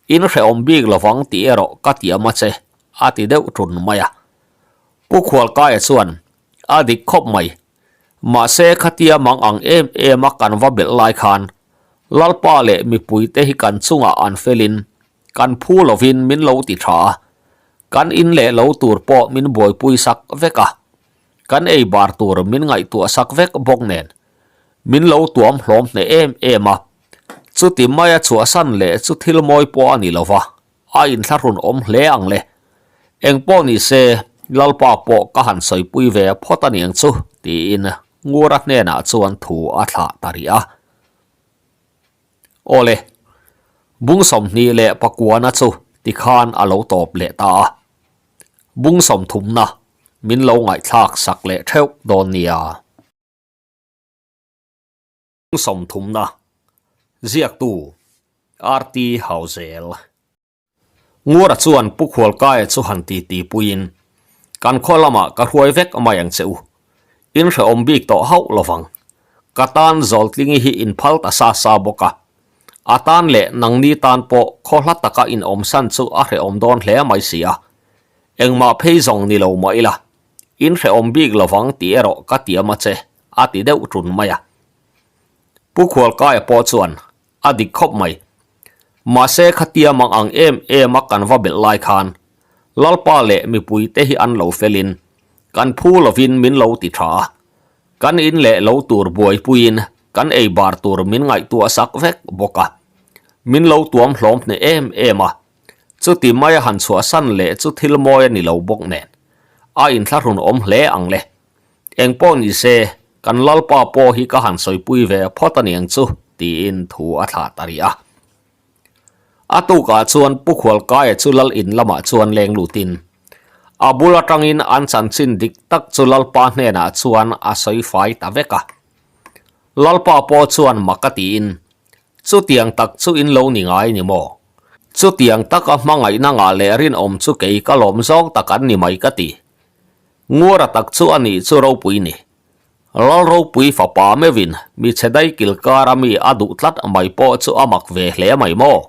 in hrehawm bik lo vang tih erawh ka tiam a che. A ti deuh ṭun mai a. Pu Khualkaia chuan, A dik khawp mai. Mahse khatia mang ang em em a kan va belh lai khan Lalpa leh mipuite hi kan chungah an felin kan phu lovin min lo ti tha a, kan in leh lo tur pawh min buaipui sak vek a, kan ei bar tur min ngaihtuah sak vek bawk nen min lo tuam hlawm hneh em em a. Chuti maia chhuahsan leh chu thil mawi pawh a ni lova. A inthlahrun awm hle ang le. Engpawh ni se, Lalpa pawh ka han sawipui ve phawt a niang chu, tiin Ngura hnenah chuan thu a thlah ta rih a. Awle, bung 24 chu tikhan a lo tawp leh ta a. Bung sawmthumna min lo ngaihthlak sak leh theuh dawn nia. 30na, ziaktu RT Hauzel. Ngura chuan Pu Khualkaia chu han titi puiin, Kan khaw lamah ka hruai vek mai ang che u. In hrehawm bik tawh hauh lovang. Ka tan Zawltlingi hi in phal ta sa sa bawk a. A tan leh nangni tan pawh khaw hla taka in awmsan chu a hrehawm dawn hle mai si a. Engmah phei zawng ni lo mah ila, in hrehawm bik lovang tih erawh ka tiam a che. A ti deuh ṭun mai a. Pu Khualkaia pawh chuan a dik khawp mai. Mahse khatia mang ang em em a kan va belh lai khan Lalpa leh mipuite hi an lo felin Kan phu lovin min lo ti tha a, kan in leh lo tur buaipuiin kan ei bar tur min ngaihtuah sak vek bawk a. Min lo tuam hlawm hneh em em a, chuti maia han chhuahsan leh chu thil mawi a ni lo bawk nen, a inthlahrun awm hle ang le. Eng pawh ni se, kan Lalpa pawh hi ka han sawipui ve phawt a niang chu, tiin thu a thlah ta rih a. A tukah chuan Pu Khualkaia chu Lal in lamah chuan leng lutin a bul atangin an chanchin dik tak chu Lalpa hnenah chuan a sawi fai ta vek a. Lalpa pawh chuan mak a tiin, Chutiang tak chu in lo ni ngai ni maw? Chutiang taka hmangaihna ngah leh rinawm chu kei ka lawm zawng tak an ni mai ka ti. Nguara tak chu a nih chu ropui ni. Lal ropui fapa meuhin mi chhe dai kil kara mi a duh tlat mai pawh chu a mak ve hle mai maw?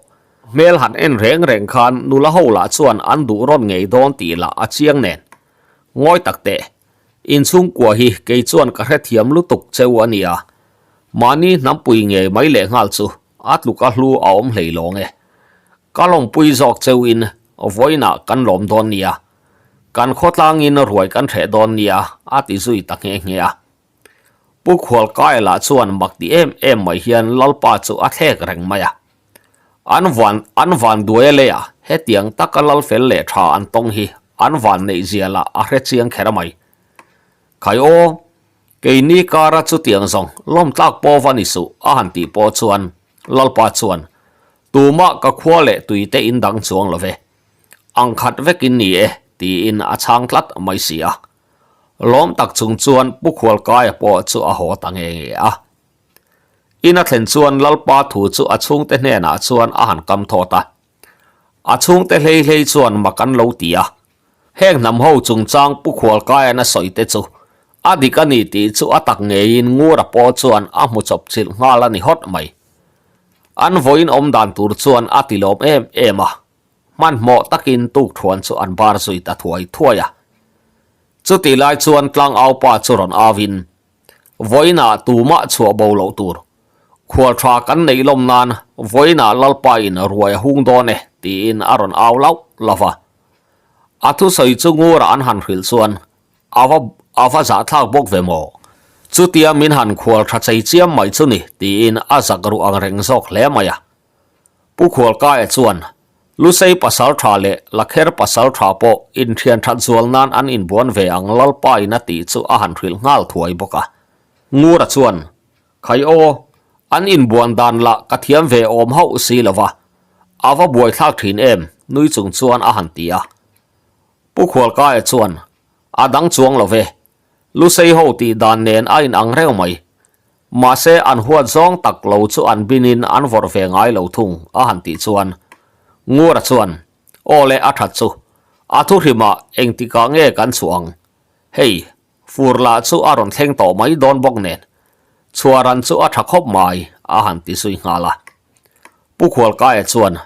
Hmel han en reng reng khan nula ho lah chuan an duh rawn ngei dawn tih lah a chiang nen. Ngawi tak teh, inchhungkua hi kei chuan ka hrethiam lutuk cheu a nia. Mahni hnampui ngei mai lehnghal chu a tluk a hlu a awm hlei lawng e. Ka lawmpui zawk cheuin vawiinah kan lawm dawn nia. Kan khawtlangin ruai kan hreh dawn nia a ti zui ta nghe nghe a. Pu Khualkaia lah chuan mak ti em em mai hian Lalpa chu a thlek reng mai a. An van an van duai a lei a, hetiang taka lal fel leh tha an tawng hi an van neih zia lah a hre chiang kher mai. Khai aw, keini kara chutiang zawng lawmtlak pawh va ni suh a han tih pawh chuan Lalpa chuan tumah ka khua leh tuite in dang chuang lo ve. Ang khat vekin ni e, tiin a chhang tlat mai si a. Lawm tak chung chuan Pu Khualkaia pawh chu a haw ta nge nge a. In a thlen chuan Lalpa thu chu a chhungte hnenah chuan a han kam thawt a. A chhungte hlei hlei chuan mak an lo ti a. Heng hnam ho chungchang Pu Khualkaia'n a sawi te chu a dik a ni tih chu a tak ngeiin Ngura pawh chuan a hmu chawp chilh nghal a ni hawt mai. An vawiin awm dan tur chuan a ti lawm em em a, hmanhmawh takin tukthuan chu an bar zui ta thuai thuai a. Chutih lai chuan tlangaupa chu rawn auin, Vawiinah tumah chhuah bo loh tur, khual tha kan neih lawm nan vawiinah Lalpa in ruai a hung dawn e, tiin a rawn au lauh lauh a. A thusawi chu ngurah an han hrilh chuan A va a va zahthlak bawk ve maw? Chutia min han khual tha chei chiam mai chu ni, tiin a zak ruh ang reng zawk hle mai a. Pu Khualkaia chuan, Lusei pasal tha leh Lakher pasal tha pawh inthian that zual nan an inbuan ve ang Lalpa in a tih chu a han hrilh nghal thuai bawk a. Ngura chuan, Khai aw, an inbuan dan lah ka thiam ve awm hauh si lo va, a va buaithlak thin em, nui chung chuan a han ti a. Pu Khualkaia chuan, A dang chuang lo ve. Lusei ho tih dan nen a inang reng mai. Mahse an huat zawng tak lo chu an binin an vawrh ve ngai lo thung, a han tih chuan. Ngura chuan, Aw le a that chu. A thuhrimah engtikah nge kan chhuah ang? Hei, fur lah chu a rawn thleng tawh mai dawn bawk nen. Chhuah ran chu a tha khawp mai, a han ti zui nghal a. Pu Khualkaia chuan,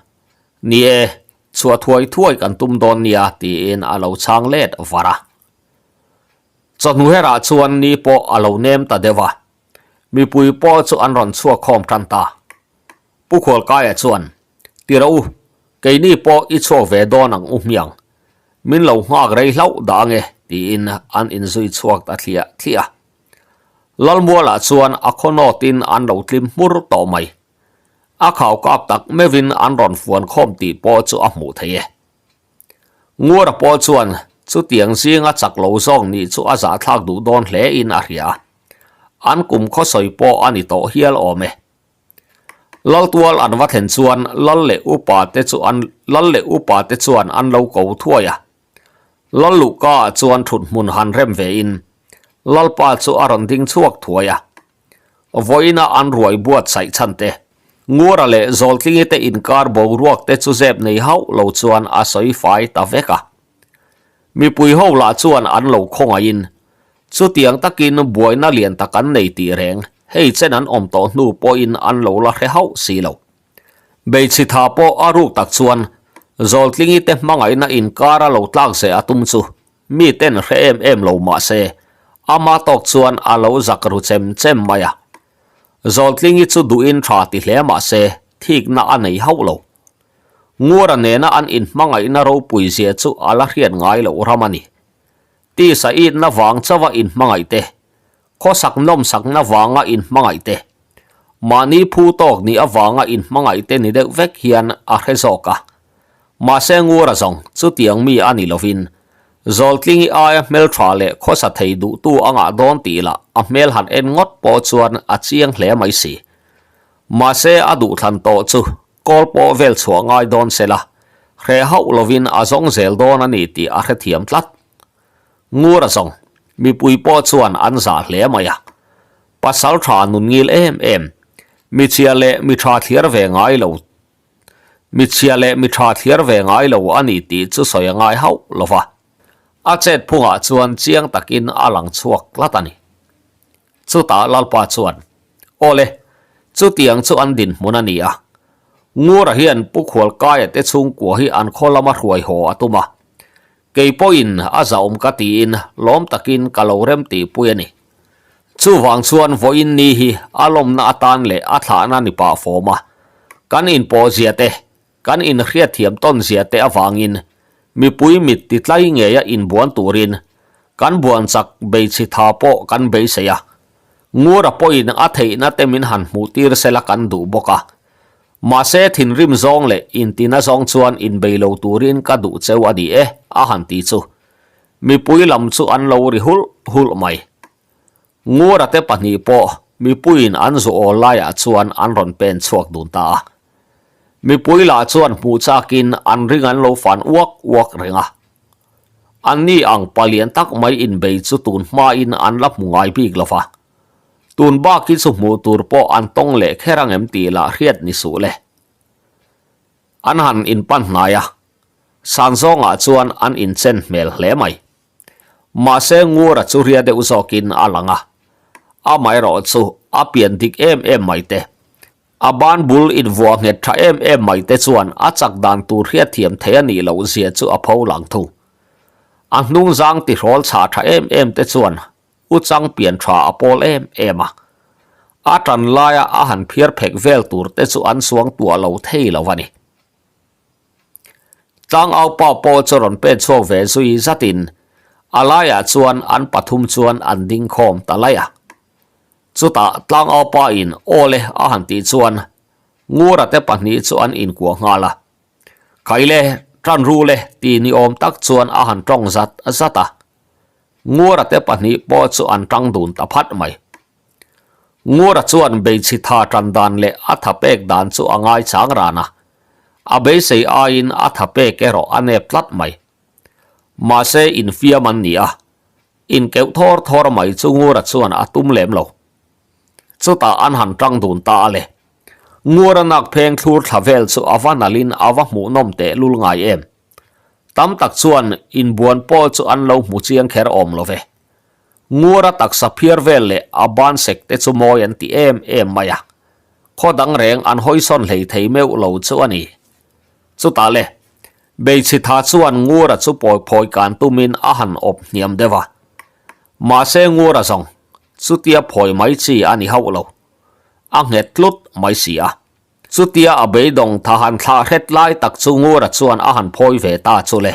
Ni e, chhuah thuai thuai kan tum dawn nia tiin a lo chhang let var a. Chawhnu herah chuan ni pawh a lo nem ta deuh a, mipui pawh chu an rawn chhuak khawm tan ta. Pu Khualkaia chuan, Ti rawh u, keini pawh i chhuak ve dawn ang u hmiang, min lo nghak rei hlauh dah ange tiin an inzui chhuak ta thliah thliah a. Lalmualah chuan a khaw nawtin an lo tlim hmur tawh mai. A khau kap tak meuhin an rawn fuan khawm tih pawh chu a hmuh theih e. Ngura pawh chuan chutiang zinga chak lo zawk nih chu a zahthlak duh dawn hle in a hria. An kum khawsawi pawh a ni tawh hial awm e. Laltual an va thlen chuan Lal leh upa te chu an Lal leh upa te chuan an lo ko thuai a. Lal luhka ah chuan thut hmun han rem ve in Lalpa chu a rawn ding chhuak thuai a. Vawiina an ruai buatsaih chhan te, Ngura leh Zawltlingi te inkar boruak te chu zep nei hauh lo chuan a sawi fai ta vek a. Mipui ho lah chuan an lo khawngaihin, chutiang takin buaina lian tak an nei tih reng, hei chen an awm tawh hnu pawhin an lo la hre hauh si lo. Beichhitha pawh a ruk tak chuan Zawltlingi te hmangaihna inkar a lo tlak zeh a tum chu Mi ten hre em em lo mah se, ama tawk chuan a lo zak ru chem chem mai a. Zawltlingi chu duhin tha ti hle mah se, thikna a nei hauh lo. Ngura nena an inhmangaihna ropui zia chu a la hriat ngai loh ram a ni. Tisa itna vang chauha inhmangaih te, khawsak nawmsakna vanga inhmangaih te, mahni phu tawk nih avanga inhmangaih te ni deuh vek hian a hre zawk a. Mahse Ngura zawng chutiang mi a ni lovin, Zawltlingi aia hmeltha leh khawsa thei duhtu a ngah dawn tih lah a hmel han en ngawt pawh chuan a chiang hle mai si. Mahse a duhthlan tawh chu kawl pawh vel chhuah ngai dawn se la, hreh hauh lovin a zawng zel dawn a ni tih a hrethiam tlat. Ngura zawng, mipui pawh chuan an zah hle mai a. Pasal tha nun ngil em em, mi chhia leh mi tha thliar ve ngai lo, mi chhia leh mi tha thliar ve ngai lo a ni tih chu sawi a ngai hauh lo va. A chet phungah chuan chiang takin a lang chhuak tlat a ni. Chutah Lalpa chuan, Awle, chutiang chu an dinhmun a ni a. Ngura hian Pu Khualkaia te chhungkua hi an khaw lama hruai haw a tum a. Kei pawhin a zahawm ka tiin lawm takin ka lo rem tihpui a ni. Chuvang chuan vawiin ni hi a lawmna atan leh a thlahna ni pah fawm a. Kan inpawhzia te, Kan inhriatthiam tawn zia te avangin mipui mit ti tlai ngeia inbuan turin kan buan chak beichhi tha pawh kan beisei a. Ngura pawhin a theihna te min han hmuh tir sela kan duh bawk a. Mahse thinrim zawng leh intina zawng chuan inbei lo turin ka duh cheu a ni e a han ti chu mipui lam chu an lo ri hulh hulh mai. Ngura te pahnih pawh mipuiin an zu awl laiah chuan an rawn pen chhuak dun ta a. Mipui lah chuan hmuh chakin an ring an lo fan uak uak reng a. Anni ang palian tak mai inbei chu tun hmain an la hmu ngai bik lo va. Tun bak hi chu hmuh tur pawh an tawng leh kher ang em tih lah hriat ni suh le. An han inpan hnai a, san zawngah chuan an inchen hmel hle mai. Mahse Ngura chu ria deuh zawkin a lang a, amaherawh chu a pian dik em em mai te, a ban bul invuah nghet tha em em mai te chuan a chak dan tur hriatthiam thei a nih loh zia chu a pho lang thung. A hnung zang tihrawl chhah tha em em te chuan u chang pian tha a pawl em em a, a tan laia a han phiar phek vel tur te chu an suang tuah lo thei lo a ni. Tlangaupa pawh chu rawn pen chhuak ve zui zatin a laiah chuan an pathum chuan an ding khawm ta laih a. Chutah Tlangaupa in aw le a han tih chuan Ngura te pahnih chu an inkuah nghal a. Khaile, tan ru le ti ni awm tak chuan a han tawng zat zat a. Ngura te pahnih pawh chu an tang dun ta phat mai. Ngura chuan beichhi tha tan dan leh a tha pek dan chu a ngai chang ran a, a beisei aiin a tha pek erawh a nep tlat mai. Mahse infiam an ni a, inkeuh thawr thawr mai chu Ngura chuan a tum lem lo. Chutah an han tang dun ta a le. Ngura nak pheng thlur thla vel chu a va nalhin a va hmuhnawm tehlul ngai em. Tam tak chuan inbuan pawh chu an lo hmu chiang kher awm lo ve. Ngura taksa phiar vel leh a ban sek te chu mawi an ti em em mai a, khaw dang reng an hawisawn hlei thei meuh lo chu a ni. Chutah le, Beichhitha chuan Ngura chu pawi phawi kan tumin a han awp hniam deuh a. Mahse Ngura zawng, chutia phawi mai chi a ni hauh lo. A nghet tlut mai si a. Chutia a beidawng tha han thlah hret lai tak chu Ngura chuan a han phawi ve ta chu le,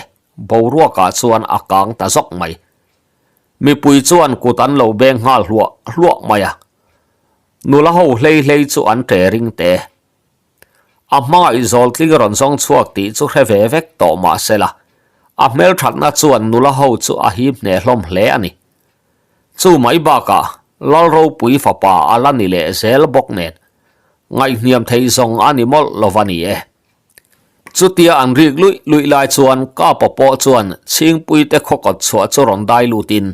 boruakah chuan a kang ta zawk mai. Mipui chuan kut an lo beng nghal hluah hluah mai a, nula ho hlei hlei chu an ṭe ring te. A hmangaih zawl tling rawn zawng chhuak tih chu hre ve vek tawh mah sela, a hmelṭhatna chuan nula ho chu a hip hneh hlawm hle a ni. Chu mai bakah Lal ropui fapa a la ni leh zel bawk nen, ngaihhniam theih zawng a ni mawlh lo va ni e. Chutia an rik luih luih lai chuan Kapa pawh chuan Chhingpuite khawkawt chhuah chu rawn dai lutin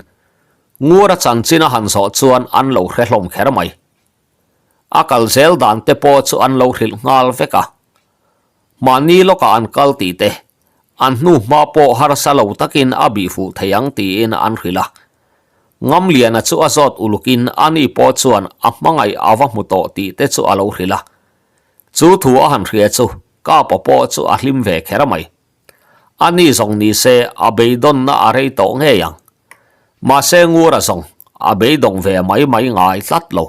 Ngura chanchin a han zawh chuan an lo hre hlawm kher mai. A kal zel dan te pawh chu an lo hrilh nghal vek a. Mahni lawkah an kal tih te, an hnu hma pawh harsa lo takin a bih fuh thei ang tiin an hrilh a. Ngamliana chu a zawt ulukin ani pawh chuan a hmangaih a va hmu tawh tih te chu a lo hrilh a. Chu thu a han hria chu Kapa pawh chu a hlim ve kher mai. A ni zawng ni se a beidawnna a rei tawh ngei ang. Mahse Ngura zawng a beidawng ve mai mai ngai tlat lo.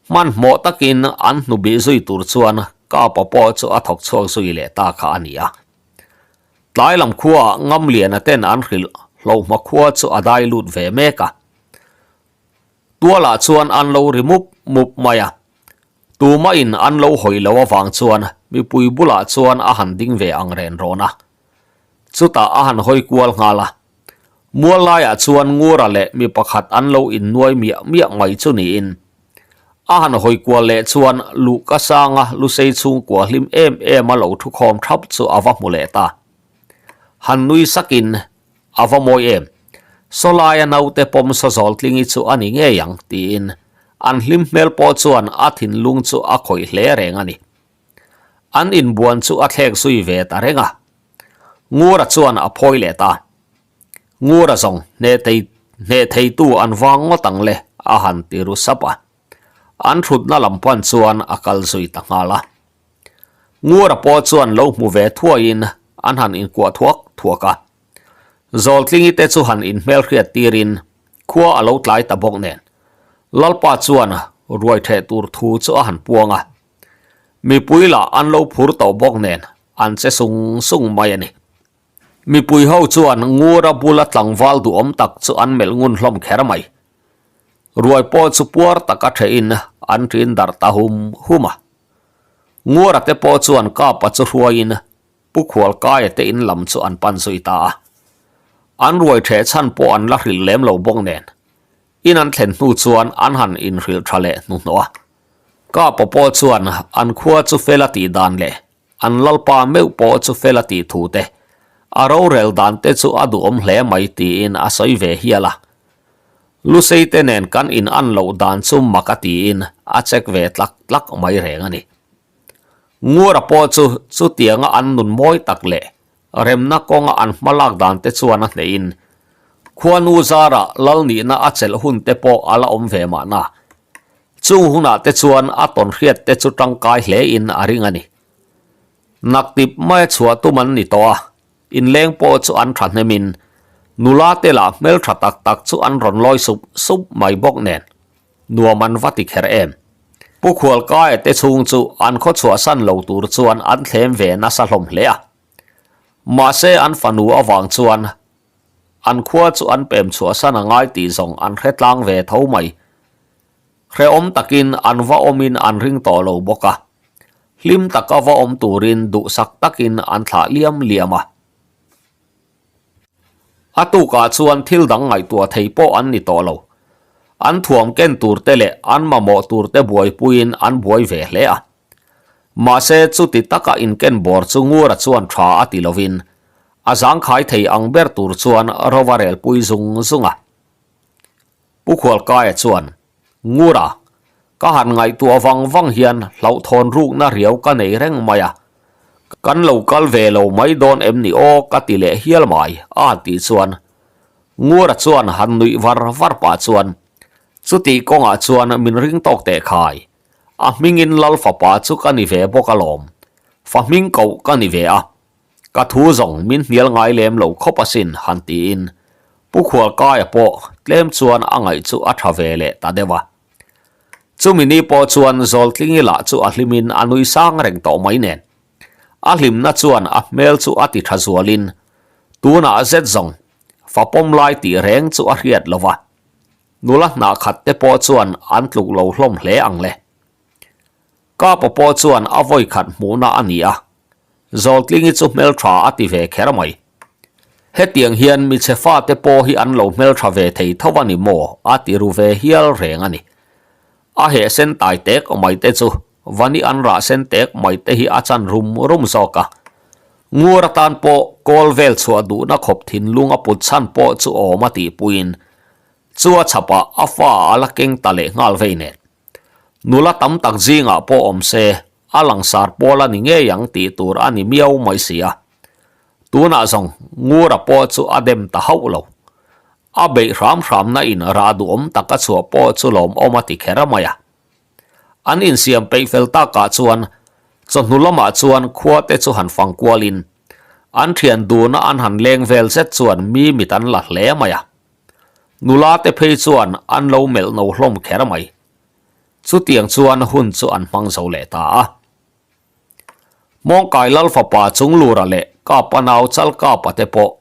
Hmanhmawh takin an hnu bih zui tur chuan Kapa pawh chu a thawk chhuak zui leh ta kha a ni a. Tlai lam khuaah Ngamliana ten an hrilh. Hlohma khua chu a dai lut ve mek a. Tualah chuan an lo ri mup mup mai a. Tumahin an lo hawi lo avang chuan mipui bulah chuan a han ding ve ang ren rawn a. Chutah a han hawi kual nghal a. Mual laiah chuan Ngura leh mi pakhat an lo innuai miah miah mai chu niin. A han hawi kual leh chuan Luhka sanga Lusei chhungkua hlim em em a lo thukhawm thap chu a va hmu leh ta. Han nui sakin A va mawi em? Sawlaia naute pawm saw zawltlingi chu a ni ngei ang, tiin an hlim hmel pawh chuan a thinlung chu a khawih hle reng a ni. An inbuan chu a thlek zui ve ta reng a. Ngura chuan a phawi leh ta. Ngura zawng hneh thei hneh theitu an vang ngawt ang le, a han ti ru sap a. An thutna lam pan chuan a kal zui ta nghal a. Ngura pawh chuan lo hmu ve thuaiin an han inkuah thuak thuak a. Zawltlingi te chu han inhmelhriat tirin khua a lo tlai ta bawk nen. Lalpa chuan ruai theh tur thu chu a han puang a. Mipui lah an lo phur tawh bawk nen an che sung sung mai a ni. Mipui ho chuan Ngura bula tlangval duhawm tak chu an melh ngun hlawm kher mai. Ruai pawh chu puar taka thehin an ṭin darh ta hum hum a. Ngura te pawh chuan Kapa chu hruaiin Pu Khualkaia te in lam chu an pan zui ta a. An ruai ṭheh chhan pawh an la hrilh lem lo bawk nen. In an thlen hnu chuan an han inhrilh ṭha leh hnuhnawh a. Kapa pawh chuan an khua chu fel a tih dan leh an lalpa meuh pawh chu fel a tih thu te, a rorel dan te chu a duhawm hle mai tiin a sawi ve hial a. Lusei te nen kan in an loh dan chu mak a tiin a check ve tlak tlak mai reng a ni. Ngura pawh chu chutianga an nun mawi tak leh remna kawnga an hma lak dan te chuan a hnehin khuanu zara lal nihna a chelh hun te pawh a la awm ve mahna. Chung hunah te chuan a tawnhriat te chu tangkai hle in a ring a ni. Naktip maia chhuah tum an ni tawh a, inleng pawh chu an thahnemin nula te lah hmeltha tak tak chu an rawn lawi sup sup mai bawk nen nuam an va ti kher em. Pu Khualkaia te chhung chu an khaw chhuahsan lo tur chuan an thlem ve nasa hlawm hle a. Mahse an fanu avang chuan An khua chu an pem chhuahsan a ngai tih zawng an hre tlang ve tho mai. Hrehawm takin an va awmin an ring tawh lo bawk a. Hlim taka va awm turin duhsak takin an thlah liam liam a. A tukah chuan thil dang ngaihtuah thei pawh an ni tawh lo. An thuam ken tur te leh an mamawh tur te buaipuiin an buai ve hle a. Mahse, chuti taka inken bawr chu Ngura chuan tha a ti lovin, a zangkhai thei ang ber tur chuan rova relpui zung zung a. Pu Khualkaia chuan, Ngura, ka han ngaihtuah vang vang hian hlauhthawn rukna riau ka nei reng mai a, kan lo kal ve lo mai dawn em ni aw ka ti leh hial mai, a han tih chuan Ngura chuan han nuih var var pah chuan, Chuti kawngah chuan min ring tawk teh khai, A hmingin Lal fapa chu ka ni ve bawk alawm. Fa hming koh ka ni ve a. Ka thu zawng min hnial ngai lem lo khawp asin han tiin Pu Khualkaia pawh tlem chuan a ngaih chu a tha ve leh ta deuh a. Chumi ni pawh chuan Zawltlingi lah chu a hlimin a nui sang reng tawh mai nen. A hlimna chuan a hmel chu a ti tha zualin tunah zet zawng fa pawm lai tih reng chu a hriat lo va. Nula hnah khat te pawh chuan an tluk lo hlawm hle ang le. Kapa pawh chuan a vawi khat hmuhna a ni a, Zawltlingi chu hmeltha a ti ve kher mai. Hetiang hian michhe fate pawh hi an lo hmeltha ve thei tho a ni maw a ti ru ve hial reng a ni. A heh sen tai tek mai te chu vani an rah sen tek mai te hi a chan rum rum zawk a. Ngur atan pawh kawl vel chhuah duhna khawp thinlung a put chhan pawh chu awm a tihpuiin Chu a chhapah a fa a la keng ta leh nghal vei nen. Nula tam tak zingah pawh awm se, a langsar pawl a ni ngei ang tih tur a ni miau mai si a. Tunah zawng Ngura pawh chu a dem ta hauh lo. A beih hram hramna in rah duhawm tak a chhuah pawh chu lawmawm a ti kher mai a. An insiam peih fel takah chuan chawhnu lamah chuan khua te chu han fang kualin an thian duna an han leng vel zet chuan mi mit an la hle mai a. Nula te phei chuan an lo melh no hlawm kher mai. Chutiang chuan hun chu an hmang zo leh ta a. Hmawngkai Lal fapa Chunglura leh Kapa nau Chalkapa te pawh.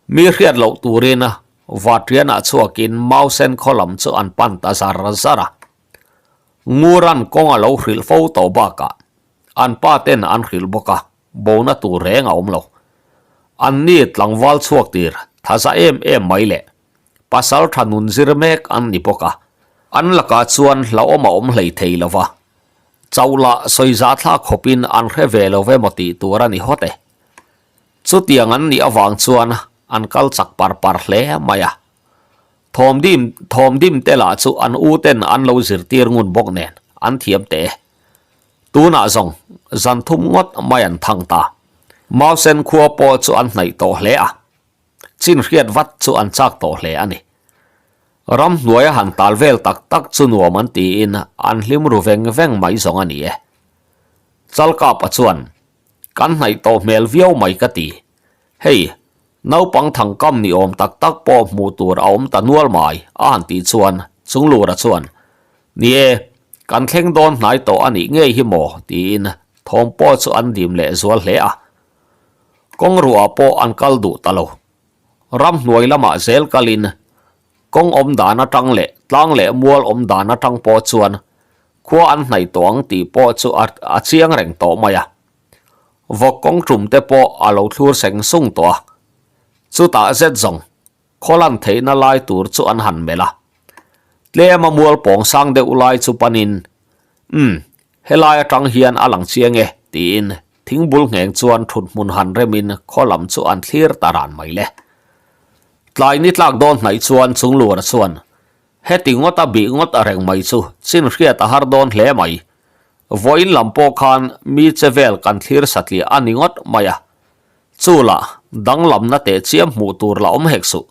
Mi hriat loh turin Vatrianah chhuakin Mausen khaw lam chu an pan ta zar zar a. Nguran kawng a lo hrilh fo tawh bakah an pa ten an hrilh bawk a, bona tur reng a awm lo. Anni tlangval chhuak tir thaza em em mai leh pasal tha nun zir mek an ni bawk a, an lakah chuan hlauhawm a awm hlei thei lo va, chauh lah sawi za thlak khawpin an hre ve lo ve maw tih tur a ni hawt e. Chutiang an nih avang chuan an kal chak par par hle mai a. Thawmdim thawmdim te lah chu an u ten an lo zirtir ngun bawk nen an thiam teh e. Tunah zawng zan thum ngawt mai an thang ta. Mausen khua pawh chu an hnaih tawh hle a. Chin hriat vat chu an chak tawh hle a ni. Ramhnuaia han tal vel tak tak chu nuam an tiin an hlim ru veng veng mai zawng a ni e. Chalkapa chuan Kan hnaih tawh hmel viau mai ka ti. Hei, naupang thangkam ni awm tak tak pawh hmuh tur a awm ta nual mai, a han tih chuan Chunglura chuan, Ni e, kan thleng dawn hnai tawh a nih ngei hi maw? tiin thawm pawh chu an dim leh zual hle a. Kawng ruah pawh an kal duh ta lo. Ramhnuai lamah zel kalin kawng awm dan atang leh tlang leh mual awm dan atang pawh chuan Khua an hnaih tawh ang tih pawh chu a chiang reng tawh mai a. Vawk kawng tum te pawh a lo thlur seng sung tawh a. Chutah zet zawng khaw lan theihna lai tur chu an han melh a. Tlem a mual pawng sang deuh lai chu panin, Umm, helai atang hian a lang chiang e, tiin thingbul ngheng chuan thut hmun han remin khaw lam chu an thlir ta ran mai le. Tlai ni tlak dawn hnaih chuan Chunglura chuan Heti ngawt a bih ngawt a reng mai chu chin hriat a har dawn hle mai. Vawiin lam pawh khan mi che vel kan thlir satliah a ni ngawt mai a. Chu lah danglamna teh chiam hmuh tur la awm hek suh.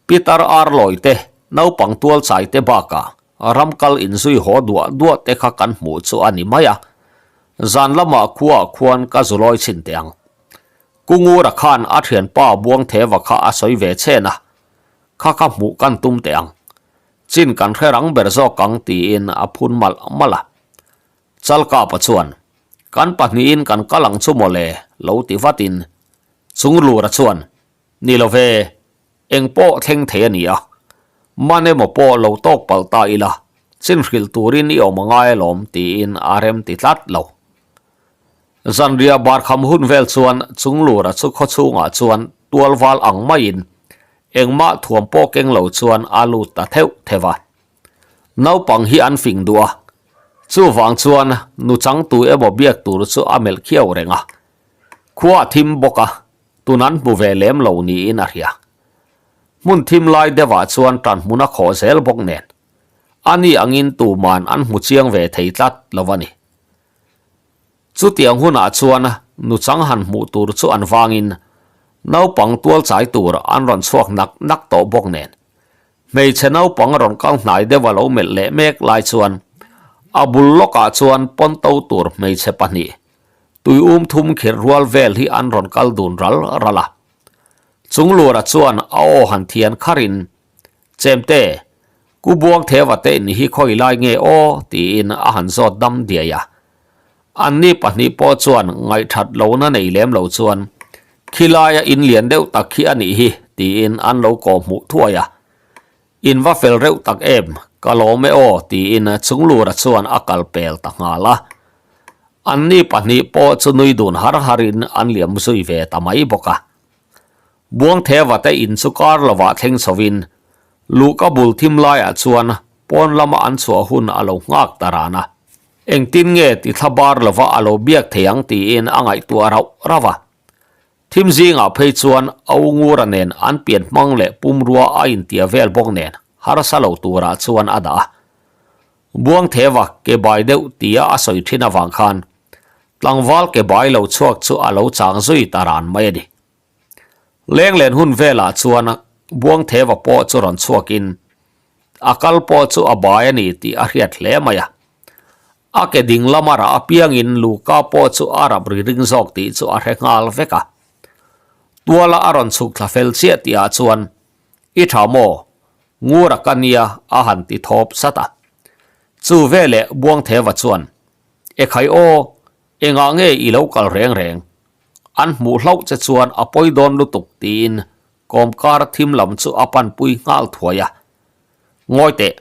Pitar Arlawi te, naupang tual chai te bakah ram kal inzui haw duah duah te kha kan hmuh chu a ni mai a. Zan lamah khuaah khuan ka zulawi chhin teh ang. Kungura khan a thianpa Buangtheva kha a sawi ve chen a. Kha kha hmuh kan tum teh ang. Chin kan hre rang ber zawk ang tiin a phun malh malh a. Chalkapa chuan, Kan pahnihin kan kal ang chu mawle lo ti vatin Chunglura chuan, Ni lo ve, eng pawh thleng thei a ni a. Man emaw pawh lo tawk palh ta ila, chin hrilh turin i awm a ngai alawm tiin a rem ti tlat lo. Zanriah barkham hun vel chuan Chunglura chu khaw chhungah chuan tual val ang maiin engmah thuam pawh keng lo chuan a lut ta theuh theuh a. Naupang hi an fing duh a, chuvang chuan nu changtu emaw biak tur chu a melh khiau reng a. Khua a thim bawk a, tun an hmu ve lem lo niin a hria. Hmun thim lai deuhah chuan tanhmun a khawh zel bawk nen, ani angin tuman an hmu chiang ve thei tlat lo a ni. Chutiang hunah chuan nuchang han hmuh tur chu an vangin naupang tual chai tur an rawn chhuak nak nak tawh bawk nen. Hmeichhe naupang rawn kal hnai deuh a lo melh leh mek lai chuan a bul lawkah chuan pawnto tur hmeichhe pahnih tui um thum khirh rual vel hi an rawn kal dun ral ral a. Chunglura chuan a aw han thian kharin Chemte, Ku Buangtheva te in hi khawi lai nge aw? tiin a han zawt dam diai a. Anni pahnih pawh chuan ngaihthat lohna nei lem lo chuan, Khilaia in lian deuh tak khi a nih hi, tiin an lo kawh hmuh thuai a. In va fel reuh tak em, ka lawm e aw, tiin Chunglura chuan a kal pel ta nghal a. Anni pahnih pawh chu nui dun har harin an liam zui ve ta mai bawk a. Buangtheva te in chu kar lovah thleng chhovin Luhka bul thim laiah chuan pawn lama an chhuah hun a lo nghak ta ran a. Engtin nge ti thla bar lova a lo biak thei ang tiin a ngaihtuah rauh rauh a. Thim zingah phei chuan a u Ngura nen an pian hmang leh pumrua a intia vel bawk nen harsa lo turah chuan a dah a. Buangtheva ke bai deuh tia a sawi thin avang khan Tlangval ke bai lo chhuak chu a lo chang zui ta ran mai a ni. Lenglen hun velah chuan Buangtheva pawh chu rawn chhuakin a kal pawh chu a bai a ni tih a hriat hle mai a. A ke ding lama rah apiangin Luka pawh chu a rap ri ring zawk tih chu a hre nghal vek a. Tuala a rawn chhuk thla fel chiah tihah chuan, I tha maw? Ngura ka nia a han ti thawp sat a. Chu veleh Buangtheva chuan, Ekhai aw, engah nge i lo kal reng reng? An hmuh hlauh che chuan a pawi dawn lutuk tiin. kawmkar thim lam chu a panpui nghal thuai a. Ngawi teh,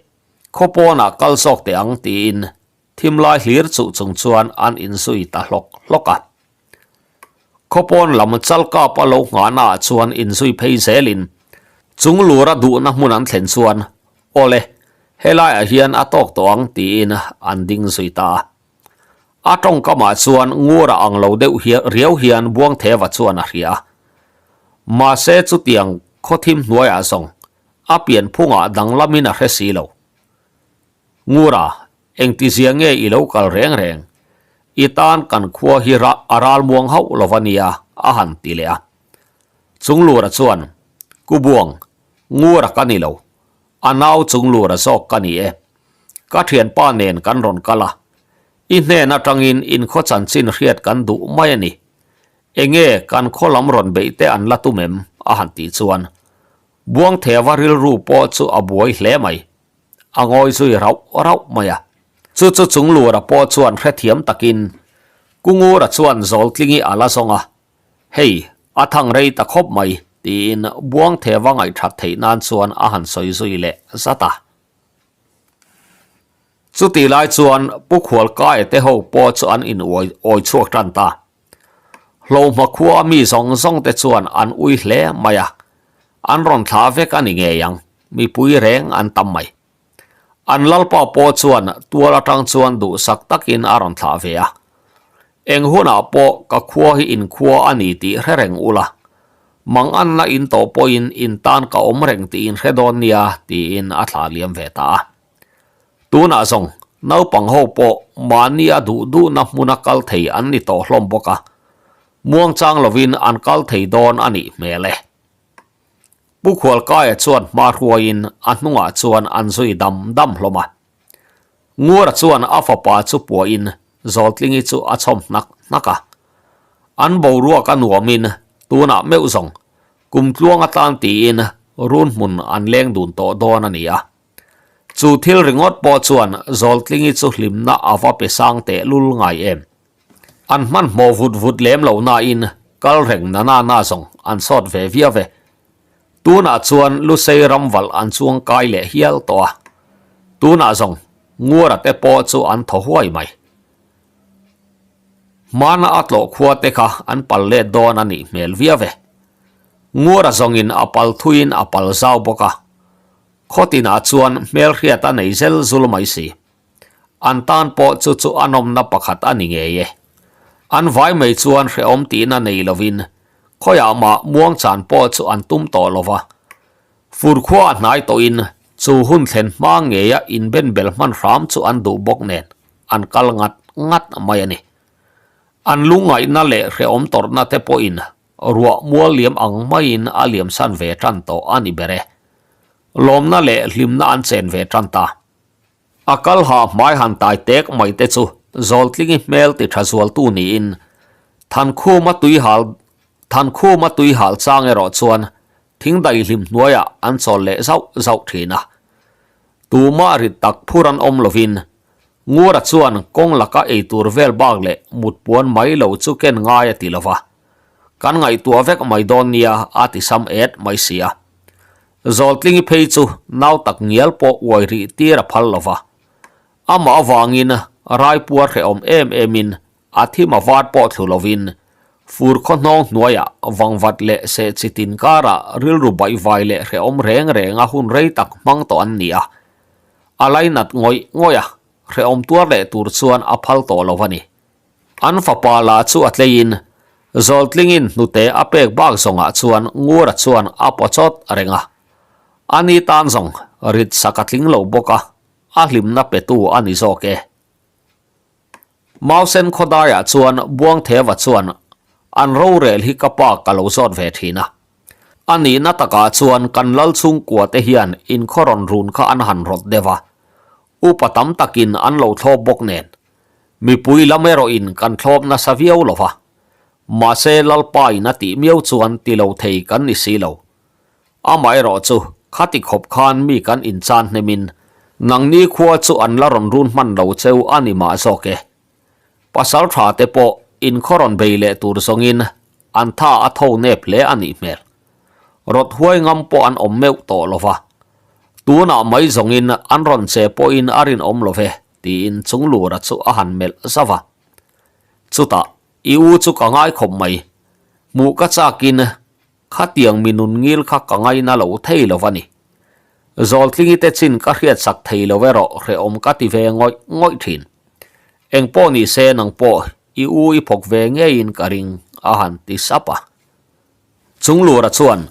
khaw pawnah kal zawk teh ang tiin thim lai hlir chuh chung chuan an inzui ta hlawk hlawk a. Khaw pawn lam chal kap a lo nghahna ah chuan inzui phei zelin chung lura duhna hmun an thlen chuan Awle, helaiah hian a tawk tawh ang tiin an ding zui ta a. A tawngkamah chuan ngura ang lo deuh riau hian Buangtheva chuan a hria a. Mahse chutiang khawthim hnuaiah zawng a pianphungah danglamin a hre si lo. Ngura, engtizia nge i lo kal reng reng? I tan kan khua hi a ral muang hauh lo va nia, a han ti leh a. Chunglura chuan, Ku Buang, Ngura ka ni lo. A nau Chunglura zawk ka ni e. Ka thianpa nen kan rawn kal a. I hnen atangin inkhaw chanchin hriat kan duh mai a ni. Enge kan khaw lam rawn beih te an la tum em? a han tih chuan Buangtheva rilru pawh chu a buai hle mai. A ngawi zui rauh rauh mai a. Chu chu Chunglura pawh chuan hrethiam takin Kungura chuan Zawltlingi a la zawng a, Hei, a thang rei ta khawp mai, tiin Buangtheva ngaihthat theih nan chuan a han sawi zui leh zat a. Chutih lai chuan Pu Khualkaia te ho pawh chu an in awi chhuak tan ta. Hlohma khua mi zawng zawng te chuan an ui hle mai a, an rawn thlah vek a ni ngei ang, mipui reng an tam mai. An lalpa pawh chuan tual atang chuan duhsak takin a rawn thlah ve a. Eng hunah pawh ka khua hi in khua a ni tih hre reng ula, manganna in tawh pawhin in tan ka awm reng tih in hre dawn nia tiin a thlah liam ve ta a. Tunah zawng naupang ho pawh mahni a duh duhna hmuna kal thei an ni tawh hlawm bawk a, muangchang lovin an kal thei dawn a nih hmel e. Pu Khualkaia chuan hma hruaiin a hnungah chuan an zui dam dam hlawm a. Ngura chuan a fapa chu puahin Zawltlingi chu a chhawm hnak hnak a. An boruak a nuamin tunah meuh zawng kumtluang atan tiin run hmun an leng dun tawh dawn a ni a. Chu thil ringawt pawh chuan Zawltlingi chu hlimna a va pe sang teh lul ngai em. An hmanhmawh vut vut lem lo nain kal reng na na na zawng an sawt ve viau e. Tunah chuan Lusei ram valh an chuang kai leh hial tawh a. Tunah zawng Nguara te pawh chu an thaw huai mai. Hmana a tlawh khua te kha an pal let dawn a nih hmel viau e. Nguara zawngin a pal thuiin a pal zau bawk a. Khaw tinah chuan hmelhriat a nei zel zul mai si. An tan pawh chu chu a nawmna pakhat a ni ngei e. An vai mai chuan hrehawm tihna nei lovin khawiah mah muangchan pawh chu an tum tawh lo va. Fur khua a hnai tawhin chu hun thlen hma ngeia inbenbel hman hram chu an duh bawk nen an kal ngat ngat mai a ni. An lungngaihna leh hrehawm tawrhna te pawhin Ruah mual liam ang maiin a liamsan ve tan tawh a ni ber e. Lawmna leh hlimna an chen ve tan ta. A kal ha hmai han tai tek mai te chu Zawltlingi hmel ti tha zualtu niin Thankhuma tuihal Thankhuma tuihal chang erawh chuan thingdai hlim hnuaiah an chawl leh zauh zauh thin a. Tumah rit tak phur an awm lovin Ngura chuan kawng laka eitur vel bak leh mut puan mai lo chu ken ngai a ti lo va. Kan ngaihtuah vek mai dawn nia a ti sam et mai si a. Zawltlingi phei chu nau tak ngial pawh uai rih tir a phal lo va. Amah avangin raipuar hrehawm em emin a thim a var pawh thlu lovin fur khaw hnawng hnuaiah vangvat leh seh chi tin karah rilru baihvai leh hrehawm reng renga hun rei tak hmang tawh an ni a. A lainat ngawih ngawih a, hrehawm tuar leh tur chuan a phal tawh lo a ni. An fapa lah chu a tleiin, Zawltlingin hnute a pek bak zawngah chuan Ngura chuan a paw chawt reng a. Ani tan zawng rit sak a tling lo bawk a, a hlimna petu a ni zawk e. Mausen khawdaiah chuan Buangtheva chuan an rorel hi ka pa ka lo zawt ve thin a. A nihna takah chuan kan lal chhungkua te hian inkhaw rawn run kha an han rawt deuh a, upa tam takin an lo thlawp bawk nen. Mipui lam erawhin kan thlawp nasa viau lo va. Mahse Lalpa in a tih miau chuan ti lo thei kan ni si lo. Amaherawh chu khati khawp khan mi kan inchan hnemin nangni khua chu an la rawn run hman lo cheu a ni mah zawk e. Pasal tha te pawh inkhaw rawn bei leh tur zawngin an tha a tho nep hle a nih hmel. Rawt huai ngam pawh an awm meuh tawh lo va. Tunah mai zawngin an rawn che pawhin a rinawm lo ve, tiin Chunglura chu a han melh zauh a. Chutah, I u chu ka ngai khawp mai. Hmuh ka chakin khatiang mi nun ngil kha ka ngaina lo thei lo va ni. Zawltlingi te chin ka hriatsak thei lo erawh hrehawm ka ti ve ngawih ngawih thin. Engpawh ni se nang pawh i u i phawk ve ngeiin ka ring, a han ti sap a. Chunglura chuan,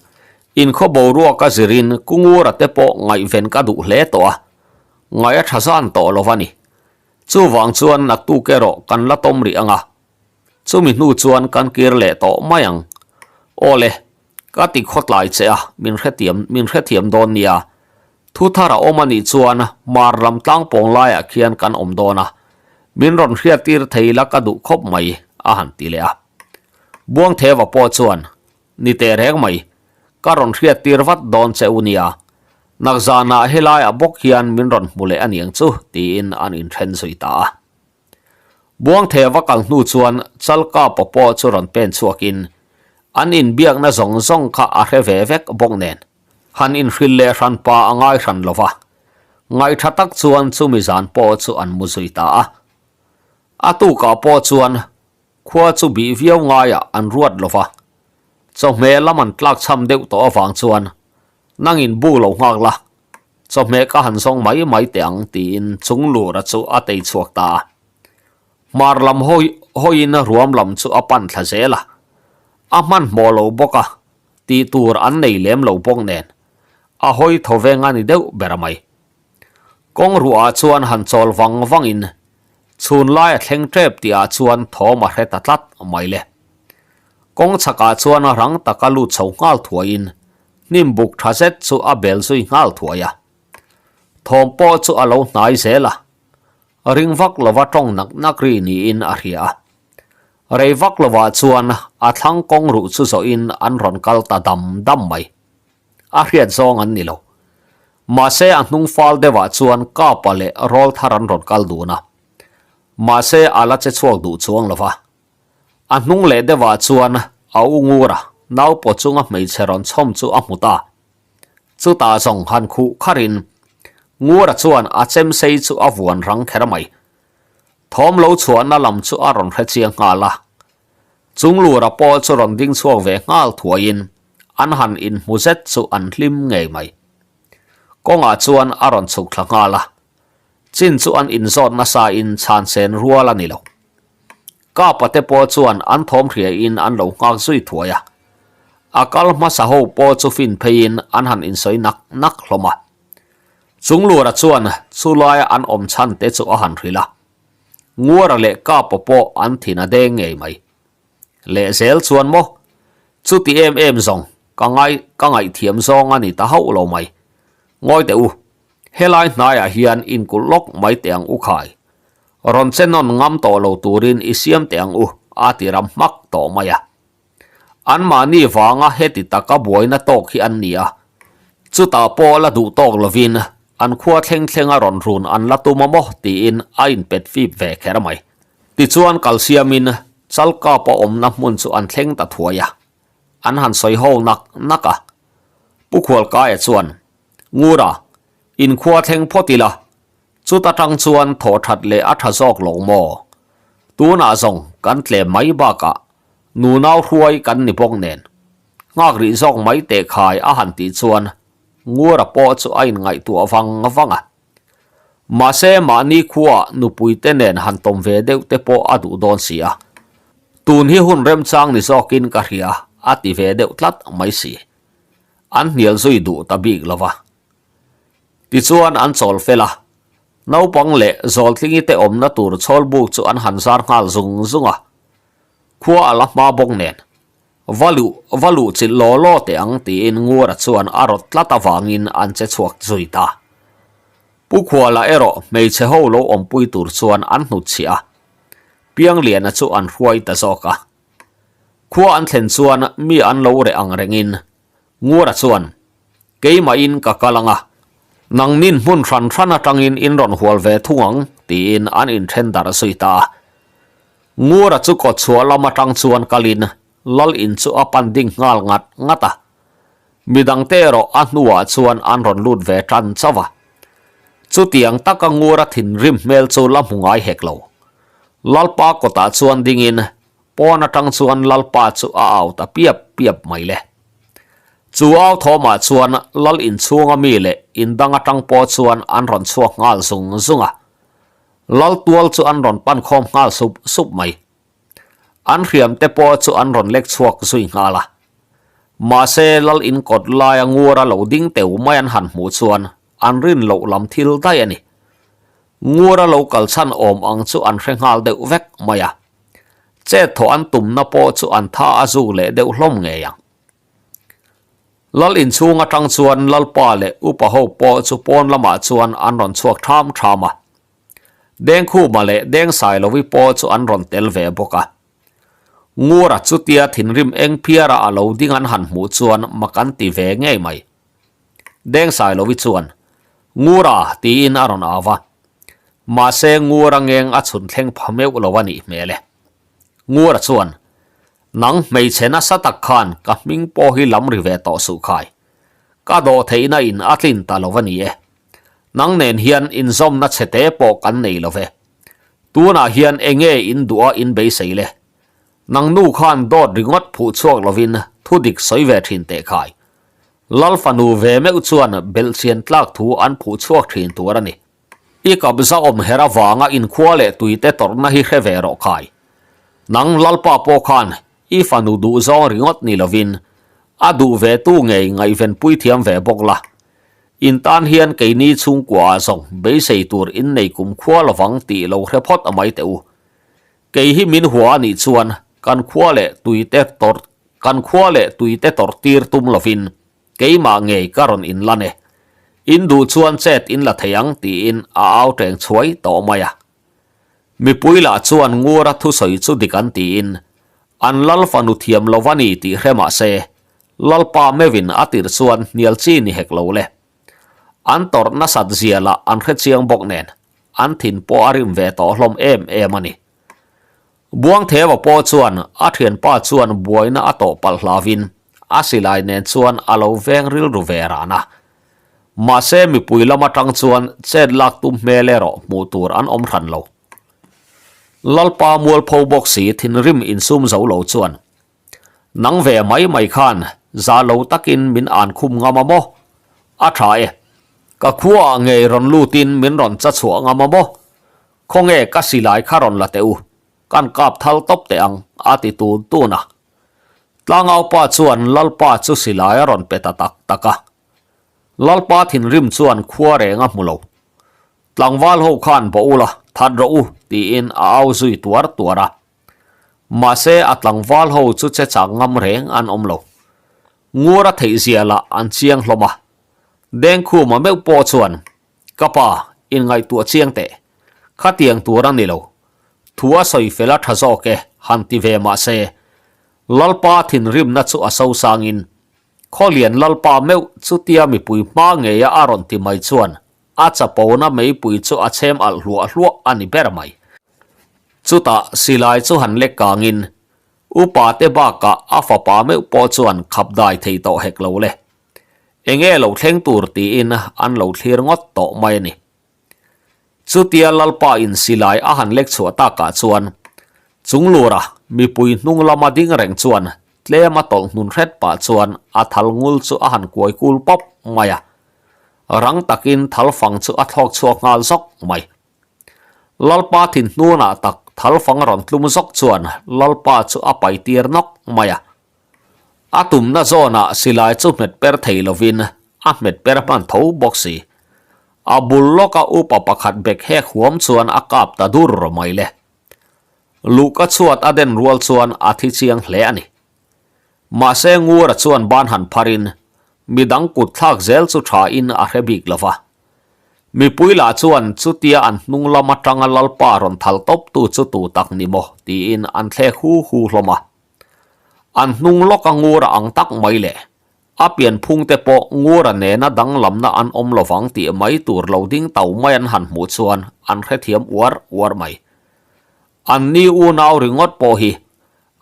Inkhaw boruak a zirin Kungura te pawh ngaihven ka duh hle tawh a, ngaih a tha zan tawh lo va ni. Chuvang chuan naktuk erawh kan la tawm rih ang a, chumi hnu chuan kan kir leh tawh mai ang. Aw le, ka ti khawtlai che a, min hrethiam min hrethiam dawn nia. Thu thar a awm a nih chuan Hmar lam tlangpawng laiah khian kan awm dawn a, min rawn hriattir thei la ka duh khawp mai, a han ti leh a. Buangtheva pawh chuan, Ni teh reng mai, ka rawn hriattir vat dawn che u nia, nakzanah helaiah bawk hian min rawn hmu leh a niang chu, tiin an inthen zui ta a. Buangtheva kal hnu chuan Chalkapa pawh chu rawn pen chhuakin an inbiakna zawng zawng kha a hre ve vek bawk nen, han inhrilh leh hran pa a ngai hran lo va, ngaihtha tak chuan chumi zan pawh chu an mu zui ta a. A tukah pawh chuan Khua chu bih viau ngaiah an ruat lo va, chawhmeh lam an tlakchham deuh tawh avang chuan nangin bu lo nghak la, chawhmeh ka han zawng mai mai teh ang tiin Chunglura chu a tei chhuak ta a. Hmar lam hawi hawiin ruam lam chu a pan thla zel a, a hmanhmawh lo bawk a, tih tur an nei lem lo bawk nen a hawi thaw veng a ni deuh ber mai. Kawng ruahah chuan han chawl vang vangin chhun lai a thleng tep tih ah chuan thawm a hre ta tlat mai le. Kawng chhakah chuan rang taka lut chho nghal thuaiin hnim buk tha zet chu a bel zui nghal thuai a. Thawm pawh chu a lo hnai zel a, ring vak lova tawng nak nak ri niin a hria a. Rei vak lovah chuan a thlang kawng ruh chu zawhin an rawn kal ta dam dam mai. A hriat zawng an ni lo. Mahse a hnung fal deuhah chuan Kapa leh Rawlthar an rawn kal dun a. Mahse a la che chhuak duh chuang lo va. A hnung leh deuhah chuan a u ngur a, naupaw chunga hmeichhe rawn chhawm chu a hmu ta. Chutah zawng han khuh kharin Ngura chuan a chemsei chu a vuan rang kher mai. Thawm lo chhuahna lam chu a rawn hre chiang nghal a. Chunglura pawh chu rawn ding chhuak ve nghal thuaiin an han inhmu zet chu an hlim ngei mai. Kawngah chuan a rawn chhuk thla nghal a, chin chu an inzawt nasa in chhan sen rual a ni lo. Kapa te pawh chuan an thawm hriain an lo nghak zui thuai a, a kal hmasa ho pawh chu fin pheiin an han insawi nak nak hlawm a. Chunglura chuan chulaia an awm chhan te chu a han hrilh a, Nguara leh Kapa pawh an thin a deng ngei mai. Lehzel chuan maw? Chuti em em zawng ka ngai ka ngaihthiam zawng a ni ta hauh lo mai. Ngawi teh u, helai hnaiah hian inkulh lawk mai teh ang u khai. Rawn che nawn ngam tawh lo turin i siam teh ang u, a ti ram hmak tawh mai a. Anmahni vanga heti taka buaina tawk hi an ni a, chutah pawh la duh tawk lovin an khua thleng thlenga rawn run an la tum a maw tiin a inpet fip ve kher mai. Tichuan kalsiamin Chalkapa awmna hmun chu an thleng ta thuai a, an han sawi ho nak nak a. Pu Khualkaia chuan, Ngura, inkhua thleng phawt ila, Chuta tang chuan thaw that leh a tha zawk lo maw? Tunah zawng kan tlem mai bakah nunau hruai kan ni bawk nen. Nghak rih zawk mai teh khai a han tih chuan Ngura pawh chu a inngaihtuah vang vang a. Mahse mahni khuaah nupui te nen han tawm ve deuh te pawh a duh dawn si a. Tun hi hun remchang ni zawkin ka hria a ti ve deuh tlat mai si. An hnial zui duh ta bik lo va. Tichuan an chawl fel a, naupang leh Zawltlingi te awmna tur chhawlbuk chu an han zar nghal zung zung a, khua a la hma bawk nen, va luh va luh chilh law law teh ang tiin Ngura chuan a rawt tlat avangin an che chhuak zui ta. Pu Khuala erawh hmeichhe ho lo awmpui tur chuan an hnutchhiah a, Piangliana chu an hruai ta zawk a. Khua an thlen chuan mi an lo reh ang rengin Ngura chuan, Keimahin ka kal ang a, nangnin hmun hran hran atangin in rawn hual ve thung ang, tiin an inthen darh zui ta a. Ngura chu kawtchhuah lam atang chuan kalin Lal in chu a pan ding nghal ngat ngat a. Midangte erawh a hnuah chuan an rawn lut ve tan chauh a. Chutiang taka Ngura thinrim hmel chu la hmu ngai hek lo. Lalpa kawtah chuan dingin pawn atang chuan Lalpa chu a au ta piap piap mai le. Chu au thawmah chuan Lal inchhunga mi leh indang atang pawh chuan an rawn chhuak nghal zung zung a. Lal tual chu an rawn pan khawm nghal sup sup mai. An hriam te pawh chu an rawn lek chhuak zui nghal a. Mahse Lal in kawt laia Ngura lo ding teu mai an han hmuh chuan an rin loh lam thil daih a ni. Ngura lo kal chhan awm ang chu an hre nghal deuh vek mai a. Chet thawh an tumna pawh chu an tha a zuk leh deuh hlawm ngei ang. Lal inchhung atang chuan Lalpa leh Upa ho pawh chu pawn lamah chuan an rawn chhuak tham tham a. Dengkhuma leh Dengsailovi pawh chu an rawn tel ve bawk a. Ngura chutia thinrim eng phiara a lo ding an han hmuh chuan mak an ti ve ngei mai. Dengsailovi chuan, Ngura tiin a rawn au a. Mahse Ngura ngeng a chhun thleng pha meuh lo a nih hmel e. Ngura chuan, Nang hmeichhe nasa tak khan ka hming pawh hi lam ri ve tawh suh khai. Ka dawh theihna in a tlin ta lo a ni e. Nang nen hian inzawmna chhete pawh kan nei lo ve. Tunah hian enge in duh a in beisei le? Nang nu khan dawt ringawt phuh chhuak lovin thu dik sawi ve thin teh khai. Lal fanu ve meuh chuan belhchian tlak thu an phuh chhuak thin tur a ni. I kap zahawm her avanga inkhua leh tuite tawrhna hi hre ve rawh khai. Nang Lalpa pawh khan i fanu duh zawng ringawt ni lovin a duh ve tu ngei ngaihvenpui thiam ve bawk la. In tan hian keini chhungkua ah zawng beisei tur in nei kum khua lovang tih lo hre phawt a mai teh u. Kei hi min hua a nih chuan kan khua leh tuite tawrh kan khua leh tuite tawrh tir tum lovin Keimah ngei ka rawn inlan e. In duh chuan chet in la thei ang tiin a au teng chhuai tawh mai a. Mipui lah chuan Ngura thusawi chu dik an tiin an lal fanu thiam lo a ni tih hre mah se Lalpa meuhin a tirh chuan hnial chi ni hek lo le. An tawrh nasat zia lah an hre chiang bawk nen an thin pawh a rim ve tawh hlawm em em a ni. Buangtheva pawh chuan a thianpa chuan buaina a tawh palh hlauvin a silai nen chuan a lo veng rilru ve ran a. Mahse mipui lam atang chuan chet lak tum hmel erawh hmuh tur an awm hran lo. Lalpa mualpho bawk si thinrim insum zo lo chuan, Nang ve mai mai khan za lo takin min an khum ngam a maw? A tha e. Ka khuaah ngei rawn lutin min rawn cha chhuah ngam a maw? Khawnge ka silai kha rawn la teh u, kan kap thal tawp teh ang, a ti tun tun a. Tlangaupa chuan Lalpa chu silai a rawn pe ta tak tak a. Lalpa thinrim chuan khua reng a hmu lo. Tlangval ho khan bawh ula, that rawh u, tiin a au zui tuar tuar a. Mahse a tlangval ho chu che chak ngam reng an awm lo. Ngur a theih zia lah an chiang hlawm a. Dengkhuma meuh pawh chuan Ka pa, inngaihtuah chiang teh. Khatiang tur a ni lo. Thu a sawi fel a tha zawk e, han ti ve mah se. Lalpa thinrimna chu a sosangin, Khawlian Lalpa meuh chutia mipui hma ngeia a rawn ti mai chuan a chapona meipui chu a chhem alh hluah hluah a ni ber mai. Chutah silai chu han lek kangin, upa te bakah a fapa meuh pawh chuan khap dai thei tawh hek lo le. Enge lo thleng tur tiin an lo thlir ngawt tawh mai a ni. Chutia Lalpa in silai a han lek chhuah takah chuan Chunglura mipui hnung lama ding reng chuan tlem a tawlh hnun hret pah chuan a thal ngul chu a han kuai kul pawp mai a. Rang takin thal fang chu a thlawk chhuak nghal zawk mai. Lalpa thin hnunah tak thal fang rawn tlum zawk chuan Lalpa chu a pai tir nawk mai a. A tumna zawnah silai chu hmet per thei lovin a hmet per hman tho bawk si. A bul lawka upa pakhat bek hek huam chuan a kap ta dur mai le. Luhka chhuat a den rual chuan a thi chiang hle a ni. Mahse Ngura chuan ban han pharin midang kut thlak zel chu tha in a hre bik lova. Mipui lah chuan chutia an hnung lam atanga Lalpa rawn thal tawp tu chu tu tak ni maw tiin an thlek hu hu hlawm a. An hnung lawka Ngura ang tak mai le. A pianphung te pawh Ngura nena danglamna an awm lovang tih mai tur lo ding tau mai an han hmuh chuan an hrethiam uar uar mai. An ni unau ringawt pawh hi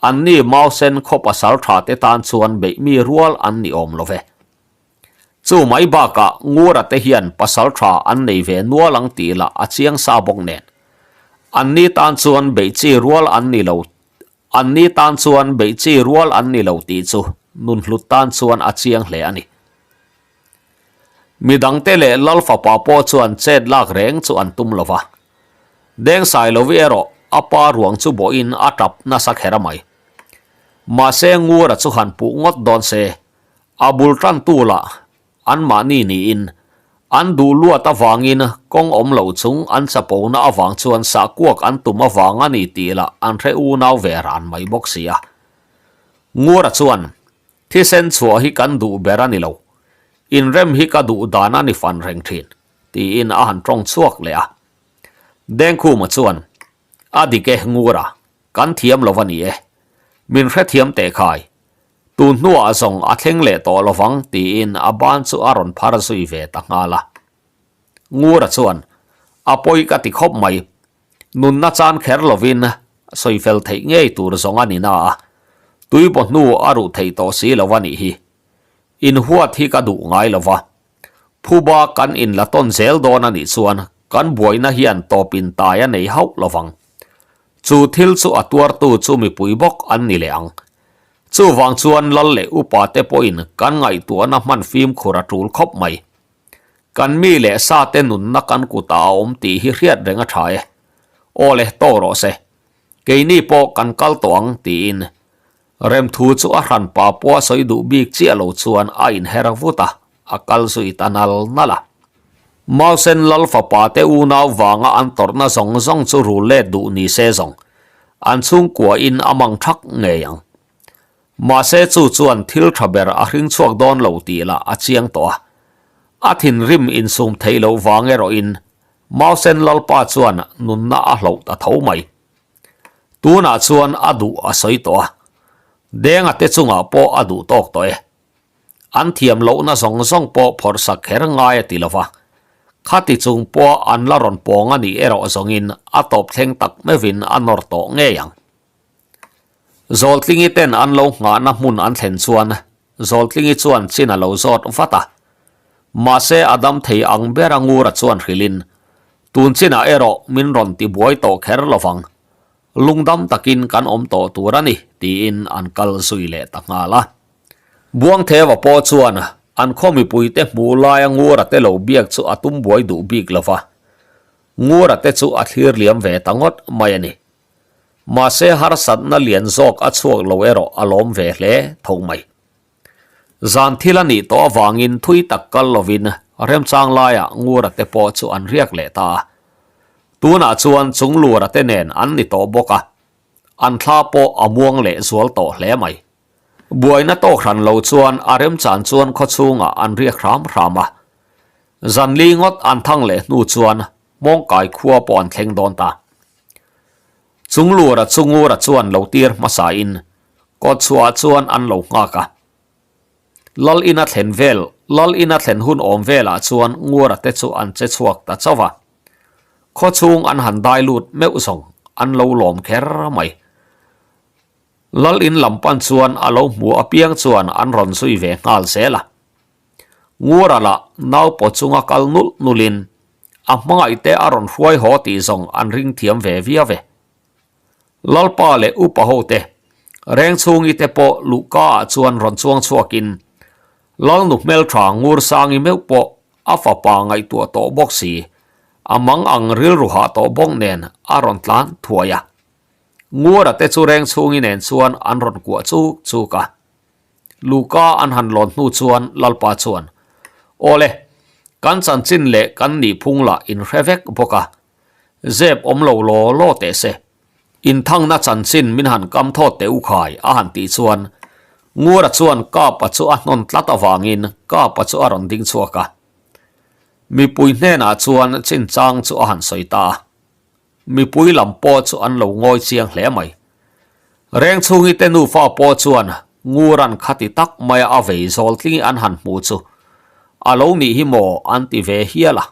an ni Mausen khaw pasal tha te tan chuan beih mi rual an ni awm lo ve. Chu mai bakah Ngura te hian pasal tha an nei ve nual ang tih lah a chiang sa bawk nen. Anni tan chuan beih chi rual an ni lo Anni tan chuan beih chi rual an ni lo tih chu nunhlut tan chuan a chiang hle a ni. Midangte leh Lal fapa pawh chuan chet lak reng chu an tum lo va. Dengsailo-i erawh a pa ruang chu bawhin a tap nasa kher a mai. Mahse Ngura chu han puh ngawt dawn se, a bul tantu lah anmahni niin an duh luat avangin kawng awm lo chung an chapona avang chuan sahkuak an tum avang a ni tih lah an hre unau ve ran mai bawk si a. Ngura chuan Thisen chhuah hi kan duh ber a ni lo, inrem hi ka duh dan a ni fan reng thin, tiin a han tawng chhuak leh a. Dengkhuma chuan, A dik e Ngura, kan thiam lo a ni e. Min hrethiam teh khai. Tun hnuah zawng a thleng leh tawh lo vang, tiin a ban chu a rawn phar zui ve ta nghal a. Ngura chuan, A pawi ka ti khawp mai. Nunna chan kher lovin sawi fel theih ngei tur zawng a ni na a, tuibaw hnu a ruh theih tawh si lo a nih hi. Inhuat hi ka duh ngai lo va, phuba kan inla tawn zel dawn a nih chuan kan buaina hian tawpin tai a nei hauh lo vang. Chu thil chu a tuartu chu mipui bawk an ni leh ang. Chuvang chuan lal leh upa te pawhin kan ngaihtuahna hman fimkhur a tul khawp mai. Kan mi leh sa te nunna kan kutah a awm tih hi hriat reng a tha e. Aw le, tawk rawh se. Keini pawh kan kal tawh ang tiin Remthu chu a hran pa pawha sawi duh bik chiah lo chuan a inher vut a, a kal zui ta nal nal a. Mausen Lal fapa te unau vanga an tawrhna zawng zawng chu rul let duh ni se zawng an chhungkua in a mang thak ngei ang. Mahse chu chuan thil tha ber a hring chhuak dawn lo tih lah a chiang tawh a. A thinrim insum theih loh vang erawhin Mausen Lalpa chuan nunna a hloh ta tho mai. Tunah chuan a duh a sawi tawh a, Denga te chungah pawh a duh tawk tawh e. An thiam lohna zawng zawng pawh phawrh sak kher ngai a ti lo va. Khati chung pawh an la rawn pawng a nih erawh zawngin a tawp thleng tak meuhin a nawr tawh ngei ang. Zawltlingi ten an lo nghahna hmun an thlen chuan Zawltlingi chuan chin a lo zawt vat a. Mahse a dam thei ang ber a Ngura chuan hrilhin, Tun chinah erawh min rawn ti buai tawh kher lovang. Lungdam takin kan awm tawh tur a ni, tiin an kal zui leh ta nghal a. Buangtheva pawh chuan an khaw mipuite hmuh laia Ngura te lo biak chu a tum buai duh bik lova. Ngura te chu a thlir liam ve ta ngawt mai a ni. Mahse harsatna lian zawk a chhuak lo erawh a lawm ve hle tho mai. Zan thil a nih tawh avangin thui tak kal lovin remchang laiah Ngura te pawh chu an riak leh ta a. Tunah chuan Chunglura te nen an ni tawh bawk a, an thla pawh a muang leh zual tawh hle mai. Buaina tawk hran lo chuan a remchan chuan khawchhungah an riak hram hram a. Zan li ngawt an thang leh hnu chuan Hmawngkai khua pawh an thleng dawn ta. Chunglura Chungura chuan lo tir hmasain kawtchhuahah chuan an lo nghak a. Lal ina thlen vel, Lal ina thlen hun awm velah chuan Ngura te chu an che chhuak ta chauh a. Khawchhung an han dai lut meuh zawng an lo lawm kher mai. Lal in lam pan chuan a lo hmu apiang chuan an rawn zui ve nghal zel a. Ngura lah naupaw chunga kal nulh nulhin a hmangaihte a rawn hruai haw tih zawng an ring thiam ve viau e. Lalpa leh upa hote, Rengchhungi te pawh luhka ah chuan rawn chuang chhuakin Lalnu hmeltha Ngursangi meuh pawh a fapa ngaihtuah tawh bawk si, a mang ang rilru hah tawh bawk nen a rawn tlan thuai a. Ngura te chu Rengchhungi nen chuan an rawn kuah chuk chuk a. Luka an han lawn hnu chuan Lalpa chuan, Awle, kan chanchin leh kan nihphung lah inhre vek bawk a, zep awm lo law law teh se. Inthangna chanchin min han kam thawt teh u khai a han tih chuan Ngura chuan Kapa chu a hnawn tlat avangin Kapa chu a rawn ding chhuak a. Mipui hnenah chuan chinchang chu a han sawi ta a. Mipui lam pawh chu an lo ngawi chiang hle mai. Rengchhungi te nufa pawh chuan Nguran khati tak maia a vei zawl tlingi an han hmu chu a lo nih hi maw an ti ve hial a.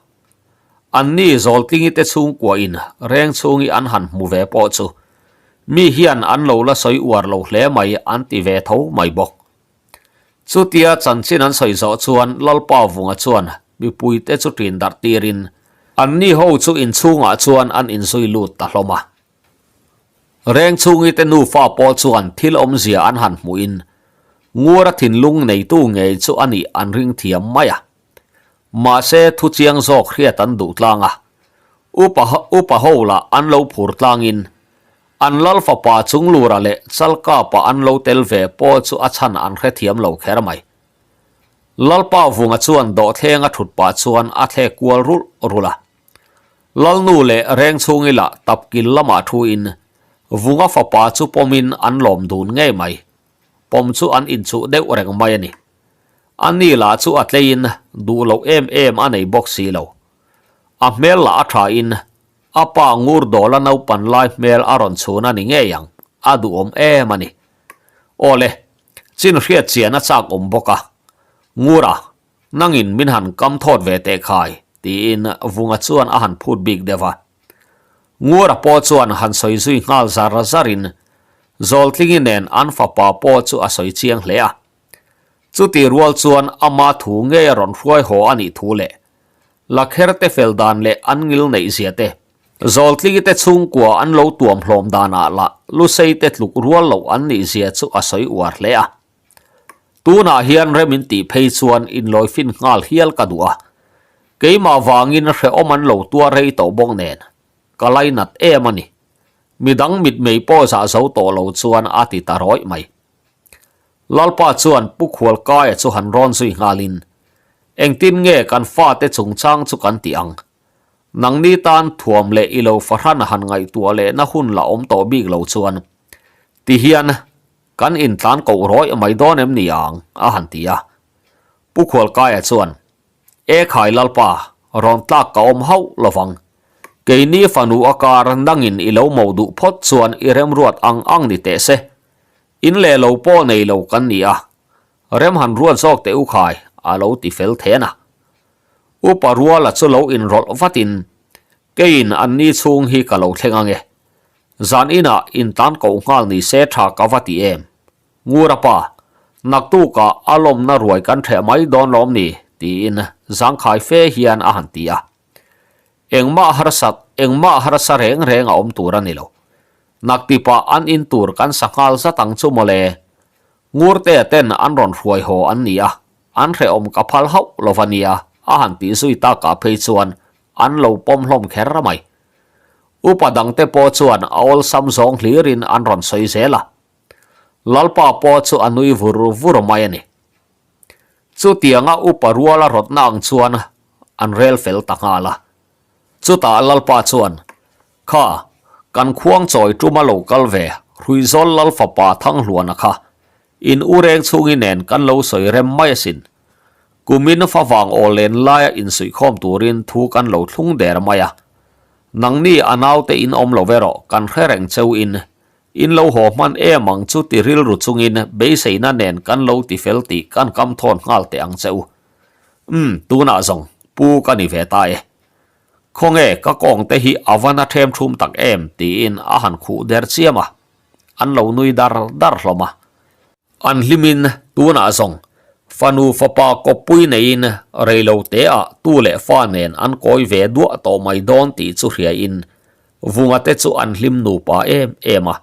Anni zawl tlingi te chhungkuahin Rengchhungi an han hmu ve pawh chu mi hian an lo la sawi uar lo hle mai an ti ve tho mai bawk. Chutia chanchin an sawi zawh chuan Lalpa Vunga chuan mipuite chu ṭin darh tirin anni ho chu inchhungah chuan an inzui lut ta hlawm a. Reng chhungite nufa pawh chuan thil awmzia an han hmuhin Ngura thinlung neitu ngei chu a nih an ring thiam mai a. Mahse thu chiang zawk hriat an duh tlang a, upa upa ho lah an lo phur tlangin an lal fapa Chunglura leh Chalkapa an lo tel ve pawh chu a chhan an hrethiam lo kher mai. Lalpa Vunga chuan dawhthlenga thut pah chuan a thlek kual rulh rulh a. Lalnu leh Rengchhungi lah tapkil lamah thuin Vunga fapa chu pawmin an lawm dun ngei mai. Pawm chu an inchuh deuh reng mai a ni. A ni lah chu a tleiin duh loh em em a nei bawk si lo. A hmel lah a thain a pa ngur dawla naupan lai hmel a rawn chhun a ni ngei ang, a duhawm em a ni. Aw le, chin hriat chian a chak awm bawk a, Ngura, nangin min han kam thawt ve teh khai, tiin Vunga chuan a han phut bik deuh a. Ngura pawh chuan han sawi zui nghal zar zarin Zawltlingi nen an fapa pawh chu a sawi chiang hle a. Chuti rual chuan ama thu ngei a rawn hruai haw a nih thu leh Lakher te fel dan leh an ngil neih zia te, Zawltlingi te chhungkua an lo tuam hlawm danah lah Lusei te tluk rual loh an nih zia chu a sawi uar hle a. Tunah hian rem in tih phei chuan inlawi fin nghal hial ka duh a, keimah vangin hrehawm an lo tuar rei tawh bawk nen ka lainat em a ni. Midang mitmei pawh zah zo tawh lo chuan a ti ta rawih mai. Lalpa chuan Pu Khualkaia chu han rawn zui nghalin, Engtin nge kan fate chungchang chu kan tih ang? Nangni tan thuam leh i lo fahran han ngaihtuah lehna hun la awm tawh bik lo chuan tihian kan intlan koh rawih mai dawn em ni ang? a han ti a. Pu Khualkaia chuan, E khai Lalpa, rawn tlak ka awm hauh lovang. Keini fanu a kar nangin i lo mo duh phawt chuan i remruat ang ang ni teh se. In leh lo pawh nei lo kan ni a, rem han ruat zawk teh u khai, a lo ti fel then a. Upa Ruala chu lo inrawlh vatin, Keiin anni chhung hi ka lo thleng ange. Zan inah intlan koh nghal ni se tha ka va ti em? Ngura pa, naktukah a lawmna ruai kan ṭheh mai dawn lawm ni? tiin zangkhai fe hian a han ti a. Engmah harsat, engmah harsa reng reng a awm tur a ni lo. Naktipah an in tur kan sa nghal zat ang chu mawle. Ngurtea ten an rawn hruai haw an ni a, an hrehawm ka phal hauh lo va nia, a han tih zui takah phei chuan an lo pawm hlawm kher mai. Upa dangte pawh chuan a awlsam zawng hlirin an rawn sawi zel a. Lalpa pawh chu a nui vur vur mai a ni. Chutianga upa ruala rawtna ang chuan an rel fel ta nghal a. Chutah Lalpa chuan, Kha, kan khuang chawi tuma lo kal ve, Hruizawl Lal fapa Thanghluana kha, in u reng chhungi nen kan lo sawi rem mai asin. Kumin favang aw len laia insuihkhawm turin thu kan lo thlung der mai a. Nangni a naute in awm lo erawh kan hre reng cheu in, in lo haw hman em ang chu ti rilru chungin beiseina nen kan lo ti fel tih kan kam thawn nghal teh ang che u. Umm, tunah zawng pu ka ni ve ta e. Khawnge ka kawng te hi a va na ṭhem ṭhum tak em tiin a han khuh der chiam a, an lo nui dar dar hlawm a. An hlimin tunah zawng fanu fapa kawppui neiin reilo teah tu leh fa nen an kawi ve duah tawh mai dawn tih chu hriain Vunga te chu an hlim nupa em em a.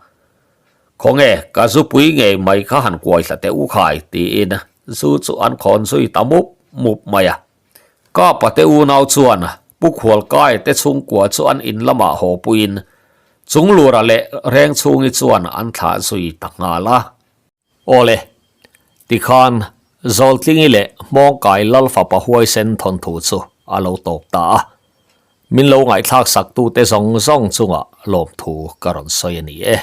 Khawnge ka zupui ngei mai kha han kuai thla teh u khai tiin zu chu an khawn zui ta mup mup mai a. Ka pate unau chuan Pu Khualkai te chhungkua chu an in lamah haw puiin Chunglura leh Rengchhungi chuan an thlah zui ta nghal a. Awle, tikhan Zawltlingi leh Hmawngkai Lal fapa huaisen thawnthu chu a lo tawp ta a. Min lo ngaihthlak saktute zawng zawng chungah lawmthu ka rawn sawi a ni e.